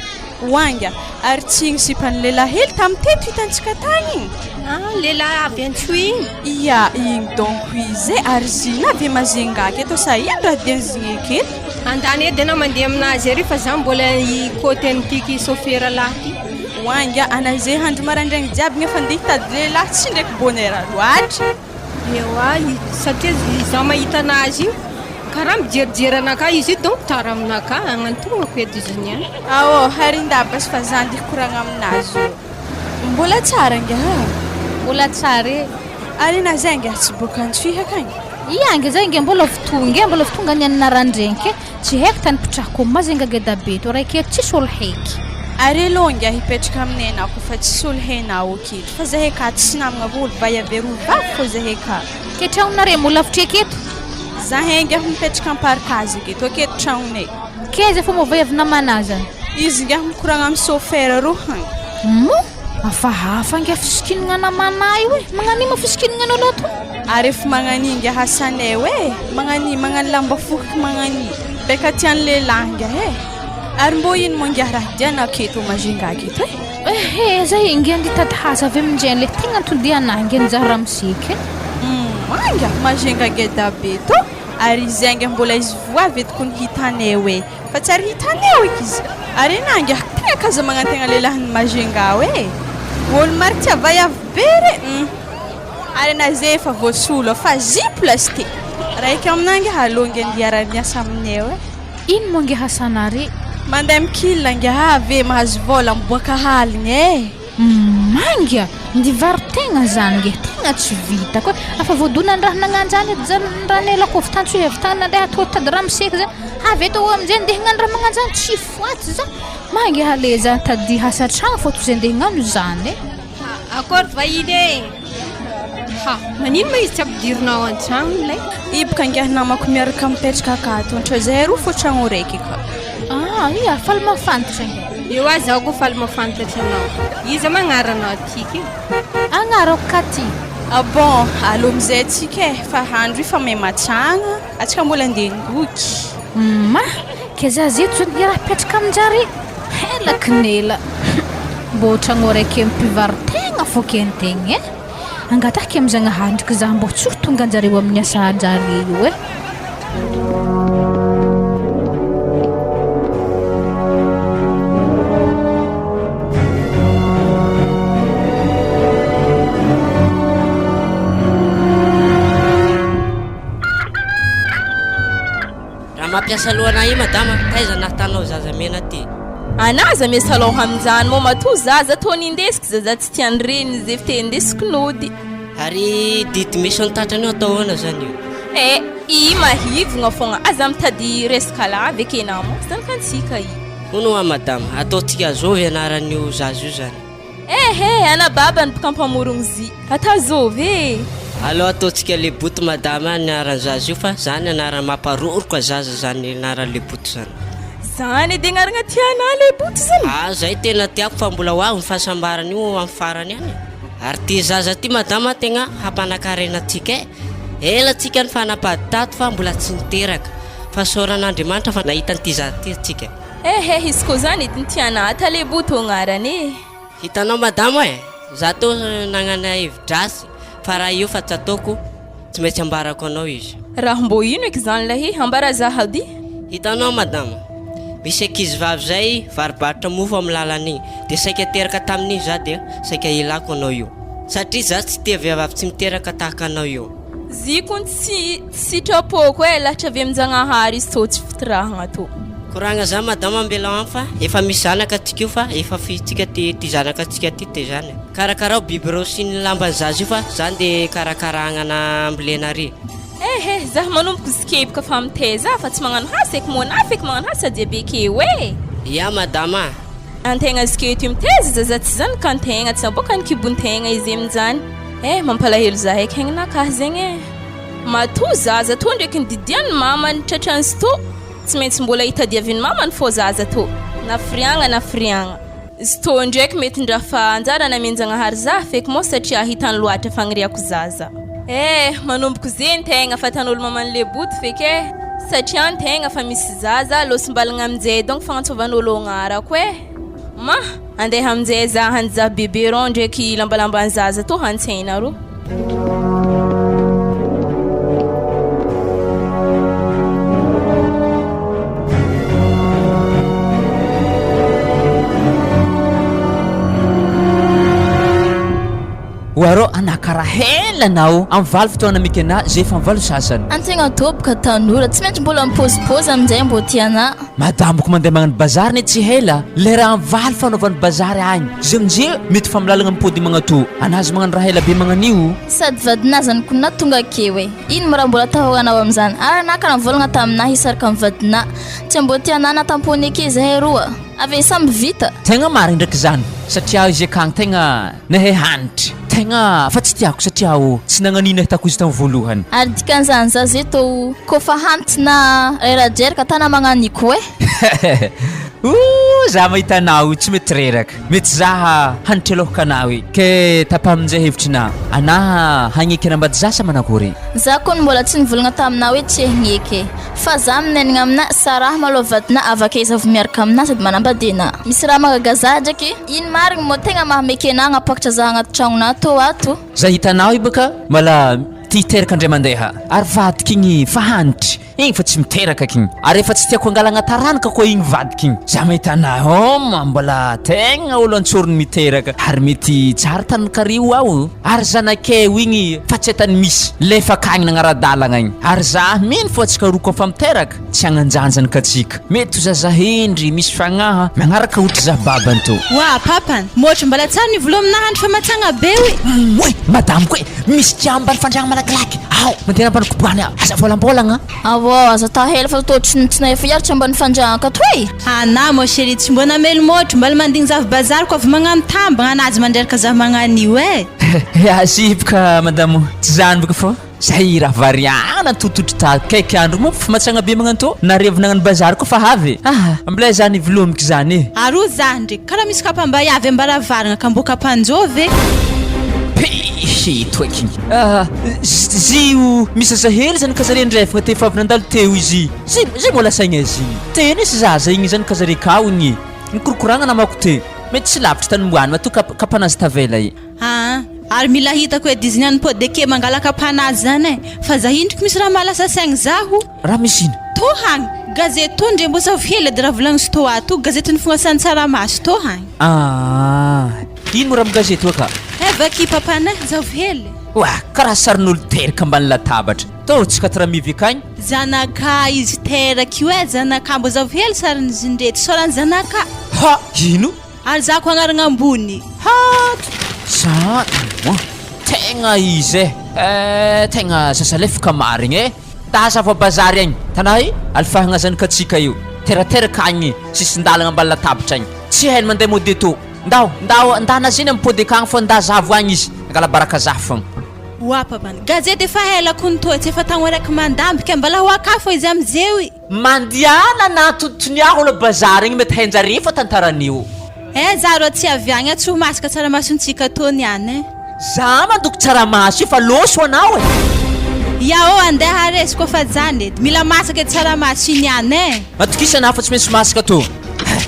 Oanga, ary tsy igny sipan'ny lehilahy hely tamin'ny teto hitantsika tagny igny? Ah, lehilahy avy Antsohihy igny? Ia, igny donc izy e, ary zigny avy Majunga aketo sa ino raha diany zigny aketo? Andany edy anao mandeha aminazy ery fa za mbola i côté an'ity sôfera lahy ty. Oanga, ana ze handro maraindraigny jiaby gny efa andeha hitady lehilahy tsy ndraiky bonheur loatra. Ewa, satria izaho mahita anazy io karaha mijerijery anakahy izy io donc tara aminakahy, agnantognako edy izy iny any. Ao, harindabas fa za andeha hikoragna aminazy io. Mbola tsara angaha? Mbola tsara e. Ary na zay angaha tsy boaka Antsohihy akagny? Ia ange zay ange mbola vao tonga e, mbola vao tonga ny an'ny narandrenky e, tsy haiko tany mpitrahako mazy angaha geda be to, raiky eto tsisy olo haiky. Ary aleo ingahy hipetraka aminay anao koa fa tsisy olo hainao aketo fa zahay ka tsy namagna olo vaiavy roa vavy fô zahay ka. Ke tragnonareo mbola lavitry aketo? Zahay ingahy mipetraka am-parikazy aketo, aketo tragnonay. K'aiza fô moa vaiavy namana zany? Izy ingahy mikoragna amy chauffeur rô hagny. Moa? Hafahafa ingahy fisikinagna namana io e! Magnano ino moa fisikinagna anao to? Ary efa magnania ingahy asanay io e! Magnania, magnano lamba fohiky magnania. Beka tian'ny lehilahy ingahy e! Ary mbô ino moa ingahy raha diana aketo Majunga aketo e? Ehe, zay ingahy ndeha hitady haza avy aminjay le tegna anton-dia anahy ingahy nizaha ramose ke. Hum, ingahy Majunga geda be tô! Ary izy ingahy mbola izy voa avy eto kony hitanay eo e! Fa tsy ary hitanay eo eky izy. Ary enah ingahy tegna k'aza magnantegna lehilahin'i Majunga ao e! Olo maro tia vaiavy be re! Hum. Ary anah zay efa voasolo fa zipo lasite! Raiky aminah angaha alou nge ndeha hiara-miasa aminay eo e! Ino moa nge hasanare? Mandeha mikil angaha ave mahazo vola miboaka haligny e! Manga! Ndivaro-tegna zany nge tegna tsy vitako e! Afa voadonan'ny raha nagnanjany edy zany raha nelako avy tany tsy avy tany nandeha atao tady raha miseky zany avy eto aminjay ndeha hagnano raha magnanjany tsy foaty za! Manga ale za tady hasa tragno fô toy izay ndeha hagnano zany e! Akory vahiny e! Ha, manino ma izy tsy ampidirinao an-tragno ilay? Hiboka angaha namako miaraka mipetraka akato antra zay roa fô tragno raiky ka. Ah, ia, faly mahafantatra angaha. Eo ah zaho koa faly mahafantatra anao. Iza ma agnaranao atiky? Agnarako Katy. Ah bon, aleo amizay tsika e, fa andro io fa maimatsagna, atsika mbola andeha hindoky. Ma, ke za zeto zao hiara hipetraka aminjare? Ela kinela. Mbô tragno araiky mpivaro-tegna fô kentegna e. Angatahiko amy Zagnahary ndriky za mbô tsy ho tonga anjareo amin'ny asa anjare io e. Raha mampiasa lohanah io madama, taiza nahitanao zaza mena ty? Anah aza miasa loha amin'izany moa matoa zaza tô nindesiko zaza tsy tian'ny reniny zay f'te indesiko nody. Ary didy misy ny tratrany io atao ahoana zany io? Eh, i mahivogna fogna, aza mitady resaka lava eky enah moa, zanakantsika i. Hono hoa madama, ataontsika zovy anaran'io zaza io zany? Ehe, ana babany boka mpamorogno zy, ata zovy e! Aleo ataontsika leboto madama ny anaran'ny zaza io fa zany anarana mamparoroka zaza zany anaran'i leboto zany. Zany edy agnarana tianà leboto zany? Ah zay tena tiako fa mbola ho avy ny fahasambarana io amin'ny farany any e. Ary ty zaza ty madama tegna hampanakarena antsika e. Ela tsika nifanapady tato fa mbola tsy niteraka. Fa isaoran'Andriamanitra fa nahita an'ity zaza ty antsika. Ehe izy ko zany edy ny tianà ata leboto agnarany e. Hitanao madama e, za teo nagnana hevi-dratsy fa raha io fa tsy ataoko, tsy maintsy ambarako anao izy. Raha mbô ino eky zany lahy ambara za hady. Hitanao madama, misy ankizivavy zay varobarotra mofo amin'ny lalana igny, de saika teraka tamin'igny za dia saika ilako anao io, satria za tsy tia vehivavy tsy miteraka tahaka anao io. Zy kony tsy sitrapoko e, lahatra avy amin-jagnahary izy tô tsy fitirahagna tô. Koragna za madama ambelao any fa efa misy zanaka tsika io fa efa fihitsika ty ty zanaka tsika ty de zany karakarao biberon sy ny lamban'ny zaza io fa za nde karakara agnana ambolena ary. Ehe, zah manomboko zikeboka fa mitaiza fa tsy magnano hasy eky moa na feky magnano hasy sady abekeo e. Ya madama a. Antegna ziketo io mitaiza zaza tsy zanaka antegna tsy aboaka ny kibontegna izy aminjany eh mampalahelo zah eky haignanakahy zegny eh. Matoa zaza tô ndreky nididian'ny mamany tratran'izy tô tsy maintsy mbola hitadiavin'ny mamany fô zaza tô na firiagna na firiagna. Izy tô ndreky mety ndra fa anjara namenjagnahary zah feky mô satria hitany loatra fagniriako zaza. Eh manomboko zegny tegna fa tan'olo mamany leboto feky eh satria antegna fa misy zaza lôsim-balagna aminjay donc fagnantsovan'olo agnarako eh ma andeha aminjay zah hanjaha bebe rô ndreky lambalamban-zaza tô hantsena rô. Oarô anà karaha hela. Ela anao amin'ny valo fotoana miky anah zay efa amin'ny valo sasany. Antegna doboka tanora tsy maintsy mbola mipôzipôzy aminjay mbô tianà. Madamiko mandeha magnano bazary ne tsy hela, lera amin'ny valo fanaovany bazary agny, zay amizay mety fa milalagna mipody magnatô anazy magnano raha ela be magnan'io. Sady vadinà zany kona tonga akeo e! Ino mo raha mbola atahoranao amin'izany? Ary anà ka nivôlagna taminà hisaraka amin'ny vadinà. Tsy mbô tianà na tampony eke zahay roa. Avy e samby vita. Tegna marigny ndraiky zany satria izy akagny tegna nahay hanitry tegna fa tsy tiako satria o tsy nagnanino nahitako izy tamin'ny voalohany. Ary dikan'izany za ze tô kôfa hanitry na reradreraka tana magnaniko e. Ooh za mahita anao io tsy mety reraka mety za hanitry alôhaka anao io ke tapa aminjay hevitrinà anà hagneky hanambady za sa manakory? Za kony mbola tsy nivolagna taminà hoe tsy hagneky e. Fa za minenigna amina Sarah malôha vadina avake izy avy miaraka amina sady manambady ana. Misy raha mahagaga za draky, ino marigny mô tegna mahameke anah agnapakatra za agnaty tragnonah tô ato? Za hitanao io baka mala ty hiteraka ndray mandeha ary vadiko igny fa hanitry igny fa tsy miteraka kigny ary efa tsy tiako angalagna taranaka koa igny vadiko igny za mahita anah hum mbola tegna olo antsorony miteraka ary mety tsara tany kario aho Ary zanak'eo igny fa tsy atany misy lefa akagny nagnara-dalagna igny. Ary za mino fô antsika roa kôfa miteraka tsy hagnanjanjany ka tsika. Mety ho zaza hendry, misy fagnaha, magnaraka otry za babany tô. Oa papany, môtry mbala tsara ny vola aminahy andro fa matsagna be oe. Oe madamiko e, misy kia ambany fandriagna malakilaky ao, mandeha ambany kobohana aho, aza vôlambolagna. Aoa, aza atao hela fa tô tsy tsy nahefa hiaritra ambany fandriagna tô e. Anah mon chéri tsy mbô namely môtro, mbala mandigny zavy bazary ko avy magnano tambagna anazy mandreraka za magnano io eh. Azy boka madamo, tsy zany boka fô zay raha variana tototry ta kaiky andro moa fa matsagna be magnano tô, nareo avy nagnano bazary koa fa avy ah mblay zany vilomiko zany e. Aroa zah ndreky, karaha misy kapa mba hiavy ambaravaragna ka mbô kapa anjôvy e. Pihh toeky igny ah zio misy zaza hely zany ka zare andrefagna te efa avy nandalo teo izy. Zay zay mbola saigna izy igny. Te nisy zaza igny zany ka zare kao igny nikorokoragna namako te. Mety tsy lavitry tany omboany matoa kap kapanazy tavela e. Aa ary mila hitako edy izy niany podeke mangala kapanazy zany e! Fa za indriky misy raha mahalasa saigny zaho. Raha misy ino? Tohagny! Gazety tô ndre mbô zavy hely edy raha volagny stoa tô gazety ny fognasan'ny tsaramaso tohagny. Aa ino mo raha amy gazety oa ka? Eh vaky papanay, zavy hely. Oa karaha sarin'olo teraka ambany latabatra. Tô tsy katramive akagny. Zanakà izy teraka io eh zanakà mbô zavo hely sarin'izy ndreto isaorany zanakà. Ha! Ino? Ary za ko agnaragna ambony. Ha! Za moa tegna izy eh! Eh tegna zaza lefaka marigny eh! Taha za vao bazary agny, tanà i alifahagna zanakatsika io, terateraka agny sisin-dalagna ambany latabatra agny, tsy hainy mandeha mody tô, ndao ndao ndana zeny mipody akagny fô nda zavo agny izy, angala baraka za fogna. Oa papany, gazety efa ela kony toa tsy efa tagno araiky mandamby ka mbala ho akafo izy amizeo i. Mandiana na tontoniaho olo bazary igny mety hainjare fa tantaran'io. Eh za rô tsy avy agny tsy ho masaka tsaramasontsika tô niany eh. Za mandoko tsaramaso io fa lôso anao e. Ya ô andeha haresy koa fa zany edy mila masaka edy tsaramaso iny ihany eh. Matokisa anah fa tsy maintsy masaka tô. Eh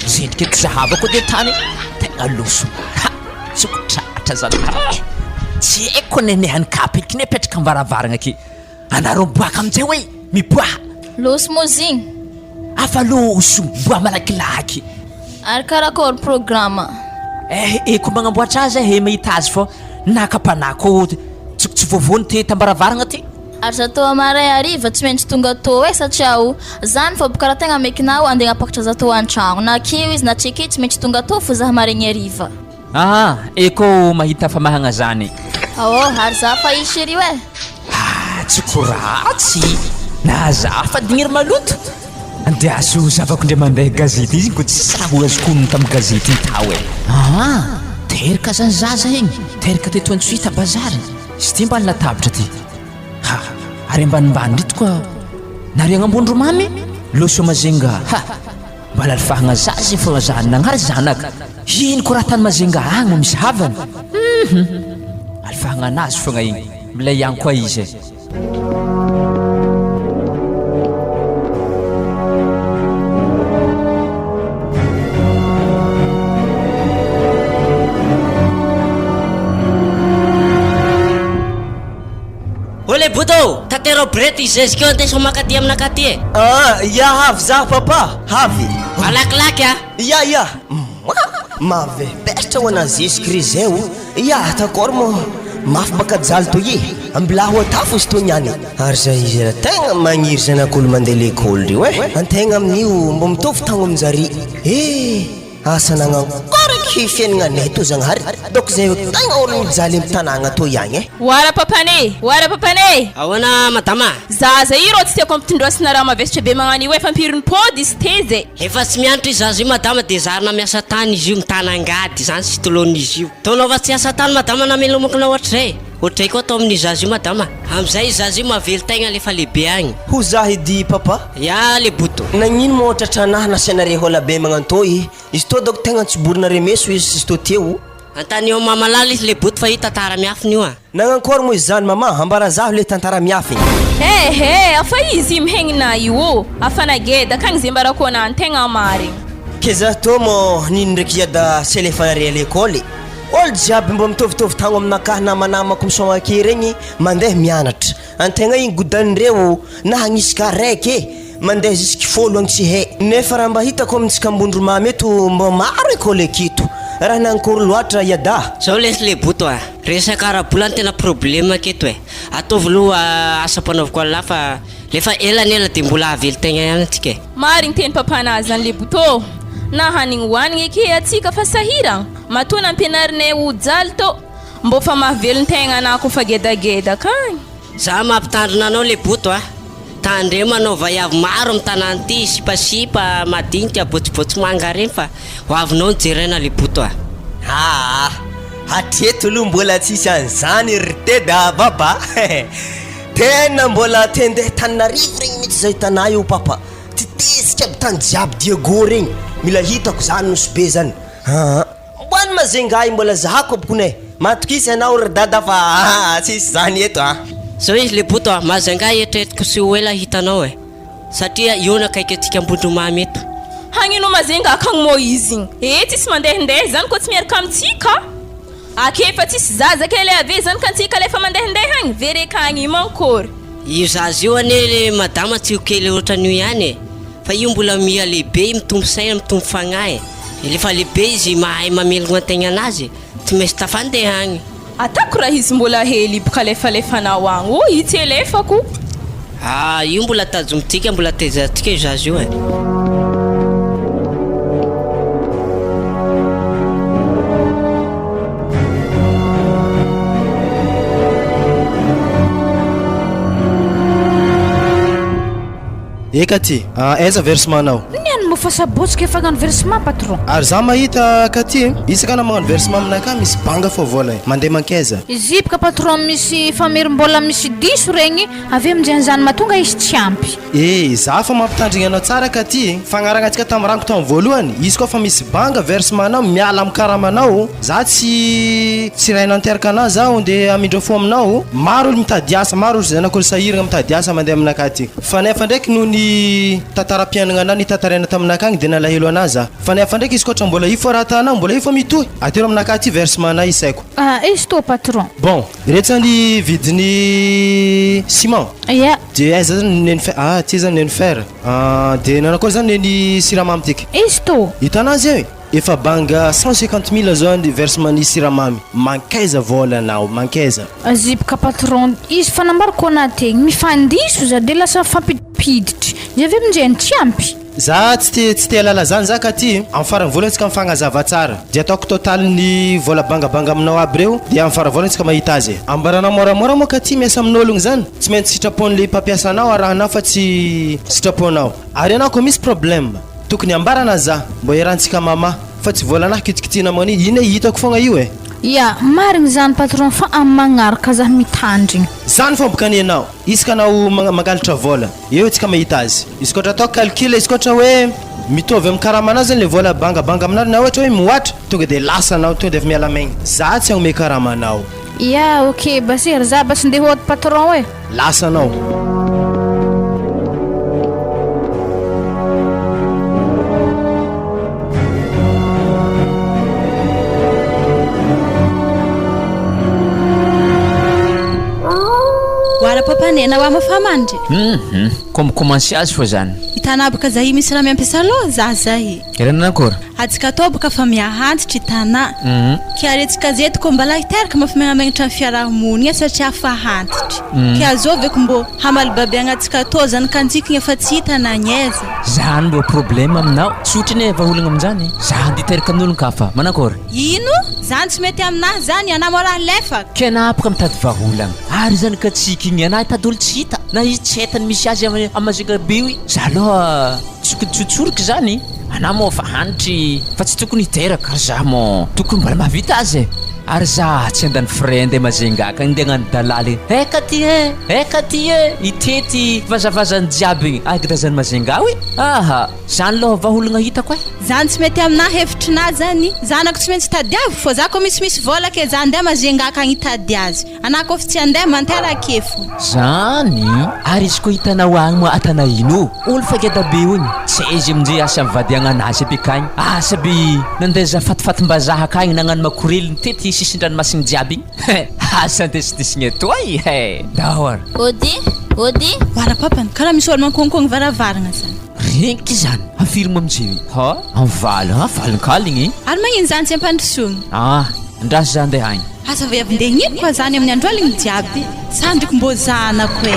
zendrika eto zahavako edy tany tegna lôso ha. Tsy ho tratra zalahy eh! Tsy haiko nenehany kapa eky ne apetraka am-baravaragna aky. Anareo miboaka aminjay hoe miboaha. Lôso moa zigny? Afa lôso, miboaha malakilaky. Ary karakôry programa? Eh eko magnamboatra azy eh mahita azy fô naka mpanahy kô tsy tsy voavono ty tam-baravaragna ty. Ary za tô amaray hariva tsy maintsy tonga tô eh satria o zany fa boka raha tegna mekinao andeha agnapakatra za tô antragno na akeo izy na tsy akeo tsy maintsy tonga tô fo za maregny hariva. Aa eko mahita famahagna zany. Aô ary za fa i chérie eh. Ah tsy ko ratsy na za fa digniry maloto. Andeha azo zavako ndray mandeha gazety izy ko tsisy raha ho azoko onony tam gazety iny tao e. Aa teraka zany zaza igny, teraka teto Antsohihy bazary, izy ty ambany latabatra ty. Ha ary ambanimbany ndry tokoa nariagna Ambondromamy, Loso Majunga ha. Mba lalifahagna zaza igny fô za nagnary zanaka ino ko raha tany Majunga agny mo misy havana hum alifahagna anazy fogna igny milay ihany koa izy e. Ô le boto ô! Taterao brety i zezika io andeso makaty aminakaty e! Ah, ya havy za papa, havy! Malakilaky a! Ya ya! Mavesatra ho ana zezika ry zay o! Ya d'accord moa! Mafy baka jaly toy e! Ambilaho atafo izy toy niany. Ary zay izy raha tegna magniry zanak'olo mandeha lekôly reo e! Antegna amin'io mbô mitovy tagno aminjare e! Asa nagnankory aky fiaignanay tô Zagnahary dôko zay tegna olo mijaly am tanagna tô iagny e! Oara papane! Oara papane! Ahoana madama? Zaza io rô tsy tiako ampitondroasina raha mavesatra be magnano io e, fa ampirin'ny pôdy izy teza e! Efa tsy mianatra io zaza io madama dia zarina miasa tany izy io, mitana angady, izany sitolon'izy io. Taonao fa tsy hiasa tany madama namelomako anao hatrizay e! Ohatrizay koa atao amin'io zaza io madama. Amin'izay io zaza io mahavelon-tegna lefa lehibe agny. Ho za edy papa. Ya le boto. Nagnino moa tratranahy nasianare hola be magnantô i? Izy tô dôko tegna nitsoborinare meso izy izy tô teo. Antanio am mamalala izy le boto fa io tantara miafina io a. Nagnankôry moa izany mama, ambara zaho le tantara miafigny. He he, afa izy io mihegnina io ô, afa nageda akagny ze mbarako anah ny tegna marigny. Ke za tô mô nino ndraiky iada tsy alefanare à l'école? Olo jiaby mbô mitovitovy tagno aminakahy namanamako misaogna ake regny mandeha mianatra. Antegna igny godanindreo na hagnisy ka raiky e, mandeha jusky fôlo agny tsy hay. Nefa raha mba hitako amintsika Ambondromamy eto mbô maro école aketo. Raha nankôry loatra iada. Zao lesy le boto a! Resaka ara-bola no tena problème aketo e! Ataovy aloha asa ampanaoviko an'lah fa lefa ela ny ela de mbola hahavelon-tegna ihany antsika e! Marigny teny papanah zany le boto na hanigny hoanigny eke atsika fa sahiragna matoa nampianarinay ho jaly tô mbô fa mahavelon-tegna anah kofa gedageda akagny. Za mampitandrina anao le boto a! Tandremo anao vaiavy maro am tanàna ty, sipasipa madinika, bôtsibôtsy manga regny fa ho avinao ny jerena le boto a! Aa! Hatreto aloha mbola tsisy an'izany ry Teda a Papa Tena mbola te handeha Tananarivo regny mihitsy zay tanà io Papa Tetezika aby tany jiaby Diego regny Mila hitako zany Nosy Be zany aa! Mboany Majunga io mbola zahako abokony e! Matokisa ianao ry dada fa aa tsisy zany eto a! Zao izy le boto a, Majunga eritreretiko tsy ho ela hitanao e! Satria io no akaiky antsika Ambondromamy eto. Hagnino Majunga akagny mô izy igny e! Tsisy mandehandeha zany kô tsy miaraka amintsika ake efa tsisy zaza kely ave zany ka antsika le fa mandehandeha agny very akagny mankôry. Io zaza io anie le madama tsy ho kely ohatran'io ihany e! Fa io mbola miha lehibe, mitombo saina, mitombo fagnahy e! Rehefa lehibe izy mahay mamelogna tegna anazy, tsy maintsy tafandeha agny. Atako raha izy mbola hely boka alefalefanao agny ô io tsy elefako. Ah io mbola tazomintsika mbola tezatsika io zaza io e. Eka ty, aiza versement nao? Ny an'ny mofa sabotsy k'efa hagnano versement patron. Ary za mahita ka ty, isaka anao magnano versement aminakahy misy banga fô vola e, mandeha mankaiza? Izy bka patron misy famerim-bola misy diso regny avy aminjay an'izany mahatonga izy tsy ampy. Eh, za fa mampitandrigny anao tsara ka ty, fagnaragnantsika tam rango tam voalohany, izy koa fa misy banga versement nao miala am karamanao, za tsy tsy rainanterka anah zaho nde hamindra fo aminao, maro olo mitady asa, maro olo zanak'olo sahiragna mitady asa mandeha aminakahy aty. Fa nefa ndraiky noho ny tantaram-piainagna nitantaraina taminakahy agny de nalahelo anah za. Fa nefa ndraiky izy koa tra mbola io fô raha atanao, mbola io fô mitohy. Atero aminakahy aty versement nay isaiko. Ah, izy tô patron. Bon, reto zany vidin'ny ciment. Ia. De aiza zany neny fer, ah ty zany neny fer. Ah, de nanakôry zany neny siramamy tiky? Izy tô. Hitanà zay? Efa banga 150 mille zao ny versement ny siramamy. Mankaiza vôla anao, mankaiza? Zipoka patron, izy fanambarako anah tegny, mifandiso za de lasa mifampidipiditry, izy avy aminjay tsy ampy. Za tsy te tsy te halala zany za ka ty, am faran'ny volana tsika mifagnazava tsara, de ataoko total ny vola bangabanga aminao aby reo, de am faran'ny volana tsika mahita azy e. Ambaranao moramora moa ka ty miasa amin'ologno zany, tsy maintsy sitrapon'le mpampiasa anao arahanao fa tsy sitraponao. Ary anao ko misy problème, tokony ambarana za, mbô iarahantsika mamaha, fa tsy volanah kitikitihina mania, iny e hitako fogna io e. Ya, marigny zany patron fa am magnaraka zah mitandrigny. Zany fomba kanianao, isaka anao mangalatra vola, eo tsika mahita azy. Izy koa ohatra atao calcul, izy koa ohatra hoe mitovy am karamanao zany le vola bangabanga aminao na ohatra hoe mihoatra, tonga de lasa anao, tonga de efa miala maigny. Za tsy hagnome karamanao. Ya, ok basy ary za basy ndeha hody patron e. Lasa anao. Wala papanena wa mafamandry. Hum hum. Koa mi-commencer azy fô zany. Hitanà boka zahi misy raha miampiasa loha zahi. Raha nanakôry? Atsika atao boka fa miahantitra i Tanà. Ke aretsika zeto ko mbala hiteraka mafimegnamengnatra ny fiarahamonigna satria fa hantitry. Ke azovy ko mbô hamaly babiagna atsika atao zany kanjikigna efa tsy hita na agnaiza. Zany mbô problème aminao. Tsotry anie vahaolagna aminjany. Za andeha hiteraka amin'olon-kafa. Manakôry? Ino? Zany tsy mety aminahy zany, anah mô raha lefaka. Ke anah afaka mitady vahaolagna. Ary zany ka tsy hikigny anah hitady olo tsy hita. Na izy tsy haitany misy azy am Majunga be io. Za aloha tokony tsotsoriky zany. Anah moa fa hanitry fa tsy tokony hiteraka ary za moa tokony mbola mahavita azy e. Ary za tsy handany frais andeha Majunga ka andeha hagnano dalaly eka ty e, eka ty e, hitety vazavazany jiaby igny agidazan'i Majunga oy. Aha, zany loha vahaolagna hitako e. Zany tsy mety aminah hevitrinah zany, zanako tsy maintsy tadiaviko fô za koa misimisy vôla ke za andeha Majunga akagny hitady azy. Anah kôf tsy andeha manteraka efo. Zany ary izy koa hitanao agny moa atana ino olo fa geda be ony tsy izy amnjay asa mivadiagna anazy aby akagny asa be nandeza fatifatimbazaha akagny nagnano makorely nitety sisindranomasigny jiaby igny he asa andesindesigny atoy he ndao ary. Ody, ody. Oara papany, karaha misy olo mankonkogny varavaragna zany. Regniky zany, hafiry moa amnjay ha? Am valo ha, valon-kaligny. Ary magnino zany tsy ampandrosoagna? Ah, ndraso za andeha agny. Aza vaiavy ndeha gnino koa zany amin'ny andro aligny jiaby sandriko mbô zanako e.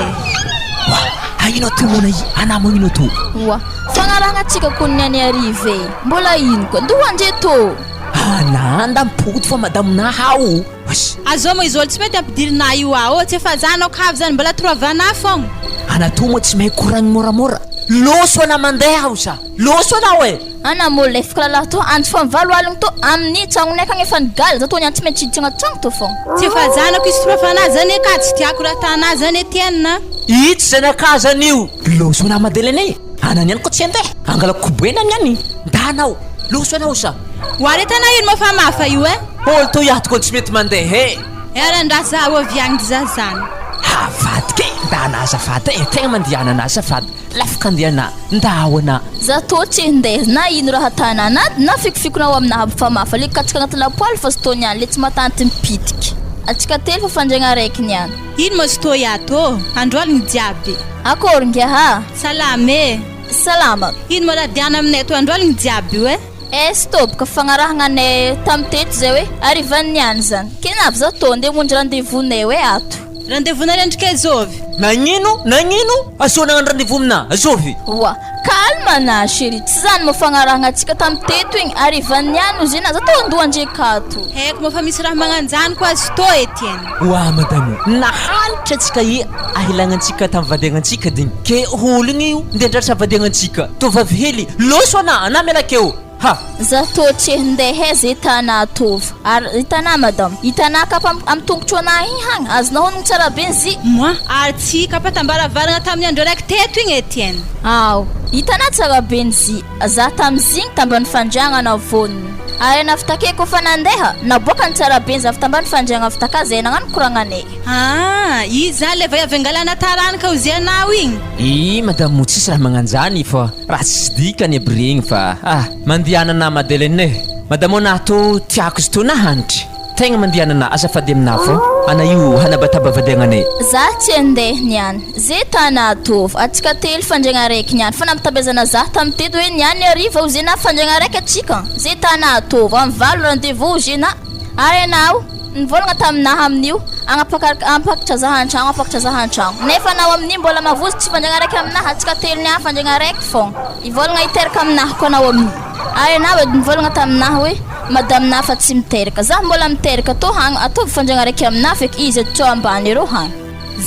Oa, agnino ato mona i anah magnino ato. Oa, fagnarahagna antsika kony niany hariva e, mbola ino koa, ndoha ndre tô. Anah nda mipody fa madamonah aho. Oss. Azao moa izy olo tsy mety ampidirina io aho, tsy efa zanako avy zany mbola toroavanah fogna. Anah tô moa tsy mahay koragny moramora, loso anah mandeha aho sa. Loso anao e! Ana mô lefiko lalahy tô andro fa mivalo aligny tô aminy tragnonay akagny efa nigaly za tô niany tsy maintsy hiditra agnaty tragno tô fogna. Tsy efa zanako izy toroavanah zany e ka tsy tiako raha tanah zany Etienne a. Itsy zanakà zany io! Loso anah Madeleine e! Ana niany ko tsy andeha! Angalako koboena niany! Ndana ao! Loso anao sa! Ho aretana ino moa fa mafa io e! Olo tô iato ko tsy mety mandeha e! Eh randraha za ho avy agny za zany. Havadika e! Ndana azafady e! Tegna mandiana anah azafady! Lafika andeha na ndao ana. Za tô tsy ndeha na ino raha tanana na fikofikona ao amina hampifamafa le katsaka agnaty lapoaly fa stô niany le tsy matanty mipitiky. Atsika telo fa fandriagna araiky niany. Ino moa stô iato ô? Andro aligny jiaby. Akôry ngiaha? Salama e! Salama. Ino moa raha diana aminay ato andro aligny jiaby io e? Eh stop ka fagnarahagna anay tamy teto zay hoe harivan'ny niany zany. Ke navy za tô ndeha hamonjy rendez-vous nay hoe ato. Rendez-vous nareo ndry ke zôvy? Nagnino? Nagnino? Azô nagnano rendez-vous aminà? Azôvy? Oa, calme na chérie, tsy zany moa fagnarahagna antsika tamy teto igny, harivan'ny niany ozy na za tô andoha ndreky ato. Haiko moa fa misy raha magnanjany koa azo tô Etienne. Oa madamo, nahantra antsika i ahilagnantsika tamy vadiagnantsika digny, ke hologny io ndeha andratra vadiagnantsika, tô vavy hely, loso anà, anà miala akeo, ha! Za tô tsy ndeha ze tanà atôva ary hitanà madame, hitanà kapa am am tongotro anà igny hagny, azonao honogno tsara be ny zy. Moi, ary tsy kapa tambaravaragna tamin'ny andro araiky teto igny Etienne. Ao, hitanà tsara be ny zy, za tamy zigny tambany fandriagna vonona. Ary anà avy take kôfa nandeha, naboakany tsara be ny za avy tambany fandriagna avy taka zay nagnano koragnanay. Ah, izy zany le vaiavy angalana taranaka ho ze anao igny. Ii madame moa tsisy raha magnanjany fa raha tsisy dikany aby regny fa ah mandianana Madeleine eh madame anah tô tiako izy tô nahanitry tegna mandianana azafady aminah fô ana io hanabataba vadiagnanay. Za tsy andeha niany ze tana ataovy atsika telo fandriagna araiky niany fa nampitabezana za tamy teto hoe niany hariva ho ze na fandriagna araiky atsika ze tana ataovy amy valo rendez vous ho ze na ary anao Nivolagna taminahy amin'io, Agnapakar ampakatra zaho an-tragno, ampakatra zaho an-tragno. Nefa anao amin'io mbola mavozo tsy fandriagna araiky aminahy, antsika telo niany fandriagna araiky fogna. Hivolagna hiteraka aminahy koa anao amin'io. Ary anao edy nivolagna taminahy hoe, Madame-nahy fa tsy miteraka. Zaho mbola miteraka, tô hagny, ataovy fandriagna araiky aminahy feky izy edy tsô ambany erô hagny.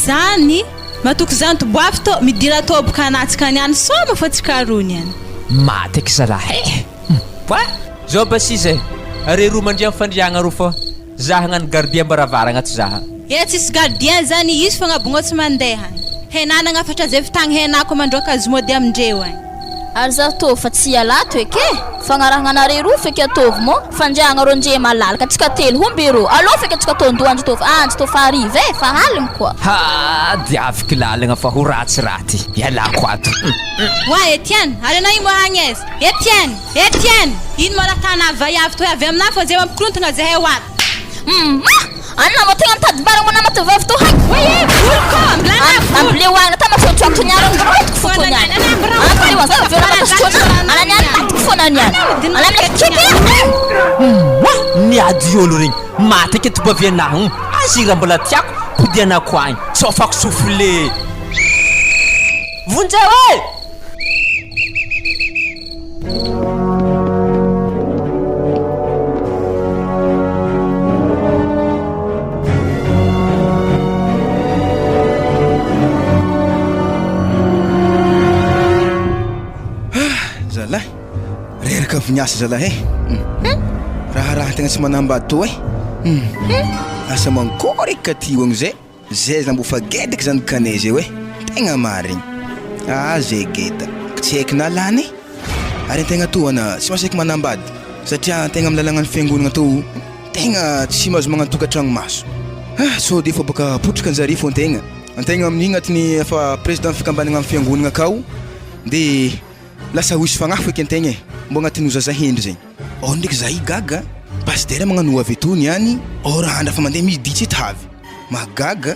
Zany, matoky zany toboavy tô, midira tôboka anatsika niany sôma fa tsy karony any. Maty eky zalahy eh! Wa! Zao ba sisa e! Are roa mandria am fandriagna ro fa za hagnano gardien am-baravaragna ato zaha. Eh tsisy gardien zany izy fa agnabonao tsy mandeha agny. Henà nagnafatra zay fitagny henà ko mandroaka azy mody amindreo agny. Ary za tô fa tsy hiala ato eky e! Fagnarahagna anare roa feky ataovy mô fandriagna rô ndre malalaka antsika telo homby rô alô feky antsika tô ndoa andry tô fa andry tô fa hariva e fa aligny koa. Ha! Diaviko lalagna fa ho ratsy raha ty, ialako ato. Oa Etienne, ary anao io mô hagny aiza? Etienne! Etienne! Ino moa raha tana vaiavy toy avy aminah fa zay mampikorontagna zahay ao ato. Humm! Anona moa tegna mitady baragna manama tovovavy toa hay. Oay e! Voly ko! Ambilana voly! Ambileo agny tama tsotsoako niaro ny rotiko fo. Io za avy eo raha Ana niany matiko foana niany. Ana mila kipy. Moa niady olo regny maty ake tobavianahy o azy raha mbola tiako podianako agny tsôfako souffle. Vonjeo e! Ah, zalahy, reraka avy niasa zalahy e. Hmm. Raharaha tegna tsy manambady tô e. Hmm. Asa mankory ka ty ogno zay. Zay za mbo fa gedeky zany kanay zay oe. Tegna marigny. Ah zay geda. Tsy haiko na lany e. Ary antegna tô ana tsy mahasaky manambady satria antegna amin'ny lalàgnan'ny fiangonagna tô tegna tsy mahazo magnano tokantragno maso. Ah sao de efa bôka potraka anjare fô antegna. Antegna amin'igny agnatin'ny efa président fikambanagna amin'ny fiangonagna akao de lasa ho hisy fagnahy feky antegna e. Mbô agnatin'ny ho zaza hendry zegny. Ao ndraiky za i gaga, pasitera magnano ho avy eto niany, ao raha andra fa mandeha midi tsy tavy. Mahagaga,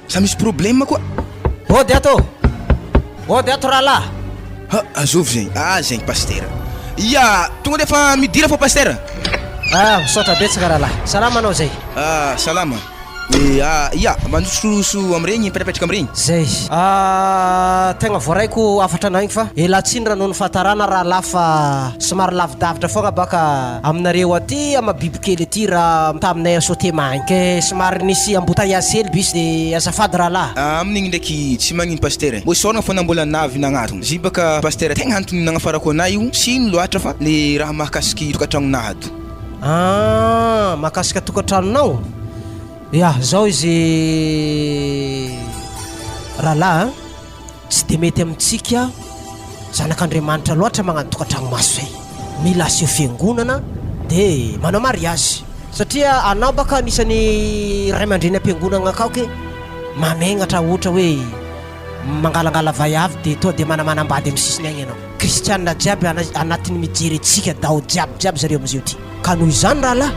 sa misy problème koa? Ody ato ô! Ody ato rahalahy! Ha, azovy zegny, ah zegny pasitera. Ia, tonga de fa midira fô pasitera. Ah, misaotra betsaka rahalahy. Salama anao zay? Ah, salama. Ia, ia, mandrosoroso amin'regny, mipetrapetraka amin'regny. Zay. Ah, tegna voaraiko hafatra anao igny fa elah tsiny raha noho ny fahatarana rahalahy fa somary lavidavitra foagna baka aminareo aty ama bibikely aty raha taminay a Sotema agny ke somary nisy embouteillage hely bus de azafady rahalahy. Ah, amin'igny ndraiky tsy magnino pasitera e. Mbô isaoragna fô na mbola navy nagnatogno. Izy baka pasitera tegna antony nagnafarako anah io, tsy ino loatra fa le raha mahakasiky tokantragnonah ato. Ah, mahakasika tokantranonao? Ya, zao izy rahalahy a, tsy dia mety amintsika zanak'Andriamanitra loatra magnano tokantrano maso zay. Mila aseho fiangonana dia manao mariazy. Satria anao baka anisan'ny ray aman-dreny am-piangonana akao ke mamegnatra ohatra hoe mangalangala vaiavy dia toa dia manamanambady amin'ny sisiny agny ianao. Kristiana jiaby anatin'ny mijery antsika dao jiaby jiaby zareo amizao ty. Ka noho izany rahalahy,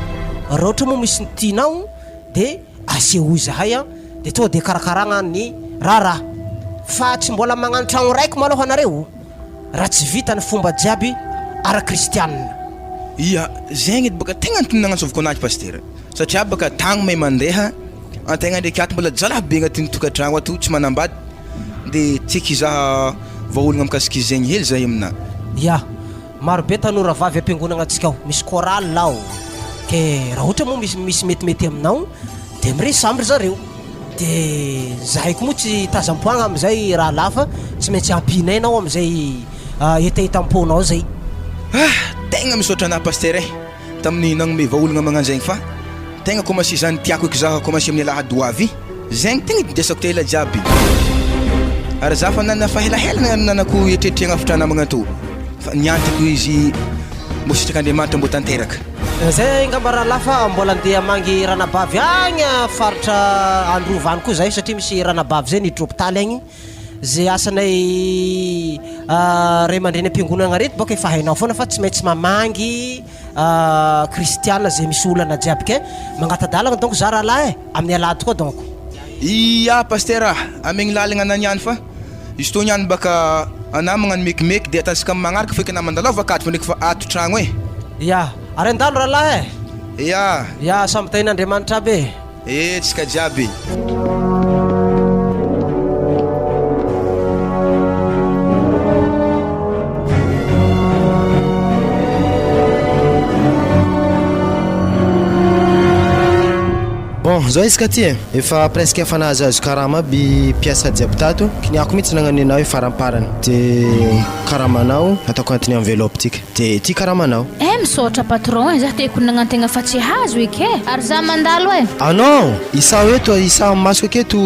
raha ohatra moa misy ny tianao dia asehoy zahay an, dia tonga dia karakaragna ny raharaha. Fa tsy mbola magnano tragno raiky malôha anareo raha tsy vita ny fomba jiaby ara-kristianina. Ia, zegny edy bôka tegna antony nagnantsovako anazy Pasitera, satria bôka tagny mahay mandeha, antegna ndraiky ato mbola jalahy be agnatin'ny tokantragno ato tsy manambady, de tiako hizaha vahaolagna mikasiky zegny hely zahay aminà. Ia, maro be tanora vavy am-piangonagna antsika ao, misy chorale ao, ke raha ohatra moa misy misy metimety aminao de miresaha amin-dry zareo, de zahay koa moa tsy tazam-poagna amizay rahalahy fa tsy maintsy ampianay enao amizay hetahetam-ponao zay. Ah! Tegna misaotra anà Pasitera eh! Tamin'ny nagnome vahaolagna magnanjegny fa tegna commencer zany tiako eky zaho commencer amin'ny alahady ho avy zegny tegna ididesako te ela jiaby ary za fa nana fa helahela nanako eritreritra hagnavotra namagna tô fa niantiko izy mbô sitrak'Andriamanitra mbô tanteraka. Zay angamba rahalahy fa mbola andeha hamangy ranabavy agny faritra Androva any koa zahay satria misy ranabavy zay niditra hopitaly agny Ze asanay ray aman-dreny am-piangonagna reto bôka efa hainao foana fa tsy maintsy mamangy kristiana ze misy olana jiaby ke mangata-dalagna donc za rahalahy e, amin'ny alahady koa donc. Ia Pasteur a, amegny lalagna ana niany fa izy tô niany baka ana magnano mekimeky de atasika am magnaraka feky ana mandalova akato fa ndraiky fa ato tragno e. Ia, ary andalo rahalahy e. Ia. Ia, samby tahin'Andriamanitra aby e. Eh tsika jiaby. Bon, zao izy ka ty e, efa presque efa nahazoazo karama aby mpiasa jiaby tato, kiniako mihitsy nagnano nenao io faramparany, de karamanao ataoko agnatin'ny enveloppe ty ka, de ty karamanao. Eh misaotra patron eh, za te ko nagnantegna fa tsy hazo eky eh, ary za mandalo eh. Ah non! Isaho eto, isaho amin'ny masoko aketo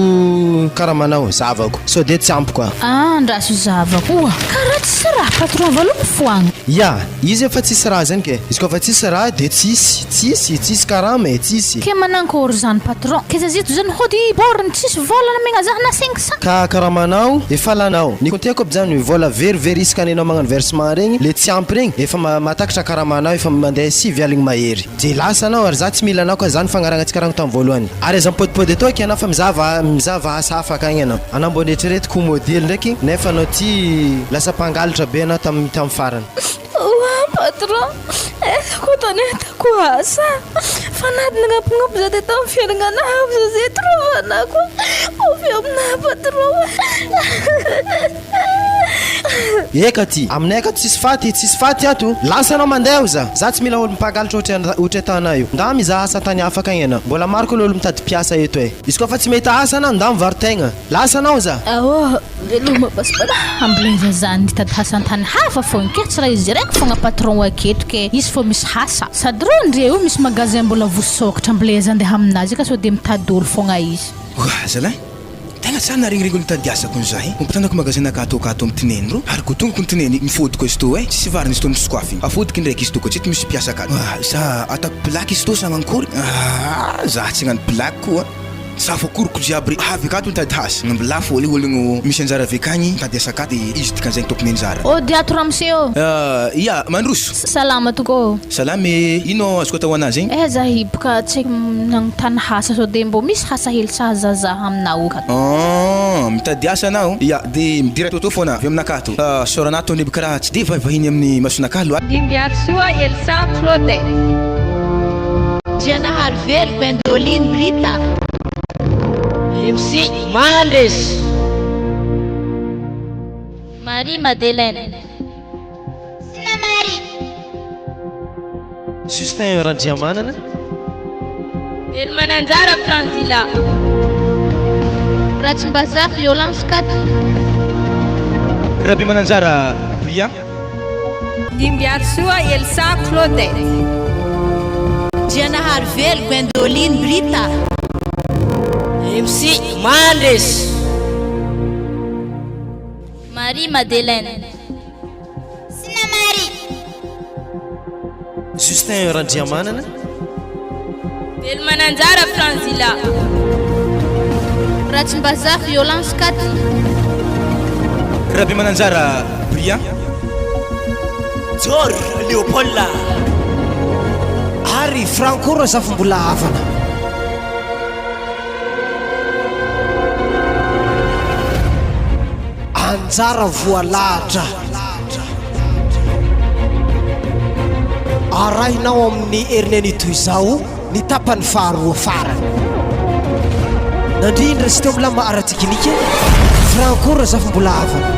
karamanao, zavako, sao dia tsy ampy koa. Ah andraso zavako oa, karaha tsisy raha patron valopy foagna. Ya, izy efa tsisy raha zany ke, izy koa fa tsisy raha de tsisy, tsisy, tsisy karama e, tsisy. Ke manankory zany patron, ke za zito zany hody borne tsisy vola namegna za na 500. Ka karamanao efa lanao, ny compte-ko aby zany vola very very isaka ny enao magnano versement regny le tsy ampy regny efa mahatakatra karamanao. karamanao efa mandeha 90 mahery. De lasa anao ary za tsy mila anao ka za nifagnaragnantsika ragno tamin'ny voalohany. Ary aza mipodipody eto aky anao fa mizava mizava asa hafa akagny anao. Anao mbô neritreretiko ho modely ndraiky nefa anao ty lasa mpangalatra be anao tamin'ny tamin'ny farany. Oa patron, aiza ko tany ahitako asa? Fa nady nagnampignampy za teto amin'ny fiaignana avy za zay trovanako avy aminah patron. Eka ty, aminay akato tsisy faty, tsisy faty ato, lasa anao mandeha oza, za tsy mila olo mpangalatra ohatry ataonao io, ndà mizaha asa tany hafa akagny anao, mbola maro ko le olo mitady mpiasa eto e, izy koa fa tsy mahita asa anao ndà mivaro-tegna, lasa anao oza. Aoh, veloma Pasipala. Ambilay za nitady asa antany hafa fogna ke tsy raha izy raiky fogna patron aketo ke izy fô misy asa sady rô ndre io misy magasin mbola vosokatra ambilay za ndeha aminazy ka sao de mitady olo fogna izy. Oa zalahy, tegna tsara naregniregny olo mitady asa kony za e, mampitandako magasin akato akato am tineny rô, ary ko tonga kony tineny mifôdiko izy tô e, tsisy variny izy tô misokoafigny, afôdiko ndraiky izy tô ko tsy misy mpiasa akato, ah za atako plaque izy tô sa mankôry, ah za tsy hagnano plaque koa. Za fô koroko jiaby re avy akato mitady asa, mbola fô le ologno misy anjara avy akagny mitady asa akato de izy dikan'izay ny tompony anjara. Ody ato ramose ô! Ia, mandroso. Salama tokoa ô! Salama e! Ino azoko atao ho anah zegny? Eh za hiboka tsy haiko nagnontany asa sao de mbô misy asa hely sahaza za aminao akato. Aah, mitady asa anao? Ia, de midira atôtô fôna avy aminakato. Sôranah tô ndreby karaha tsy de vahivahiny amin'ny masonakahy loatra. Ndimbiarisoa Elsa Claudette. Andrianaharivelo Gwendoline Brita. MC Mandresy. Marie Madeleine. Sina Marie. Justin Randriamanana. Velomananjara Franzila. Ratsimbazafy Yolande Katy. Rabemananjara Brian. Ndimbiarisoa Elsa Claudette. Andrianaharivelo Gwendoline Brita. MC Mandresy. Marie Madeleine. Sina Marie. Justin Randriamanana. Velomananjara Franzila. Ratsimbazafy Yolande Katy. Rabemananjara Brian. Jor Léopold. Ary Franco Razafimbola Havana. Anjara voalahatra. Arahinao amin'ny herin'ny toy izao ny tapany faharoa farany. Nandrindra sy teo amin'ny lamba ara-teknika, Franco Razafimbola Havana.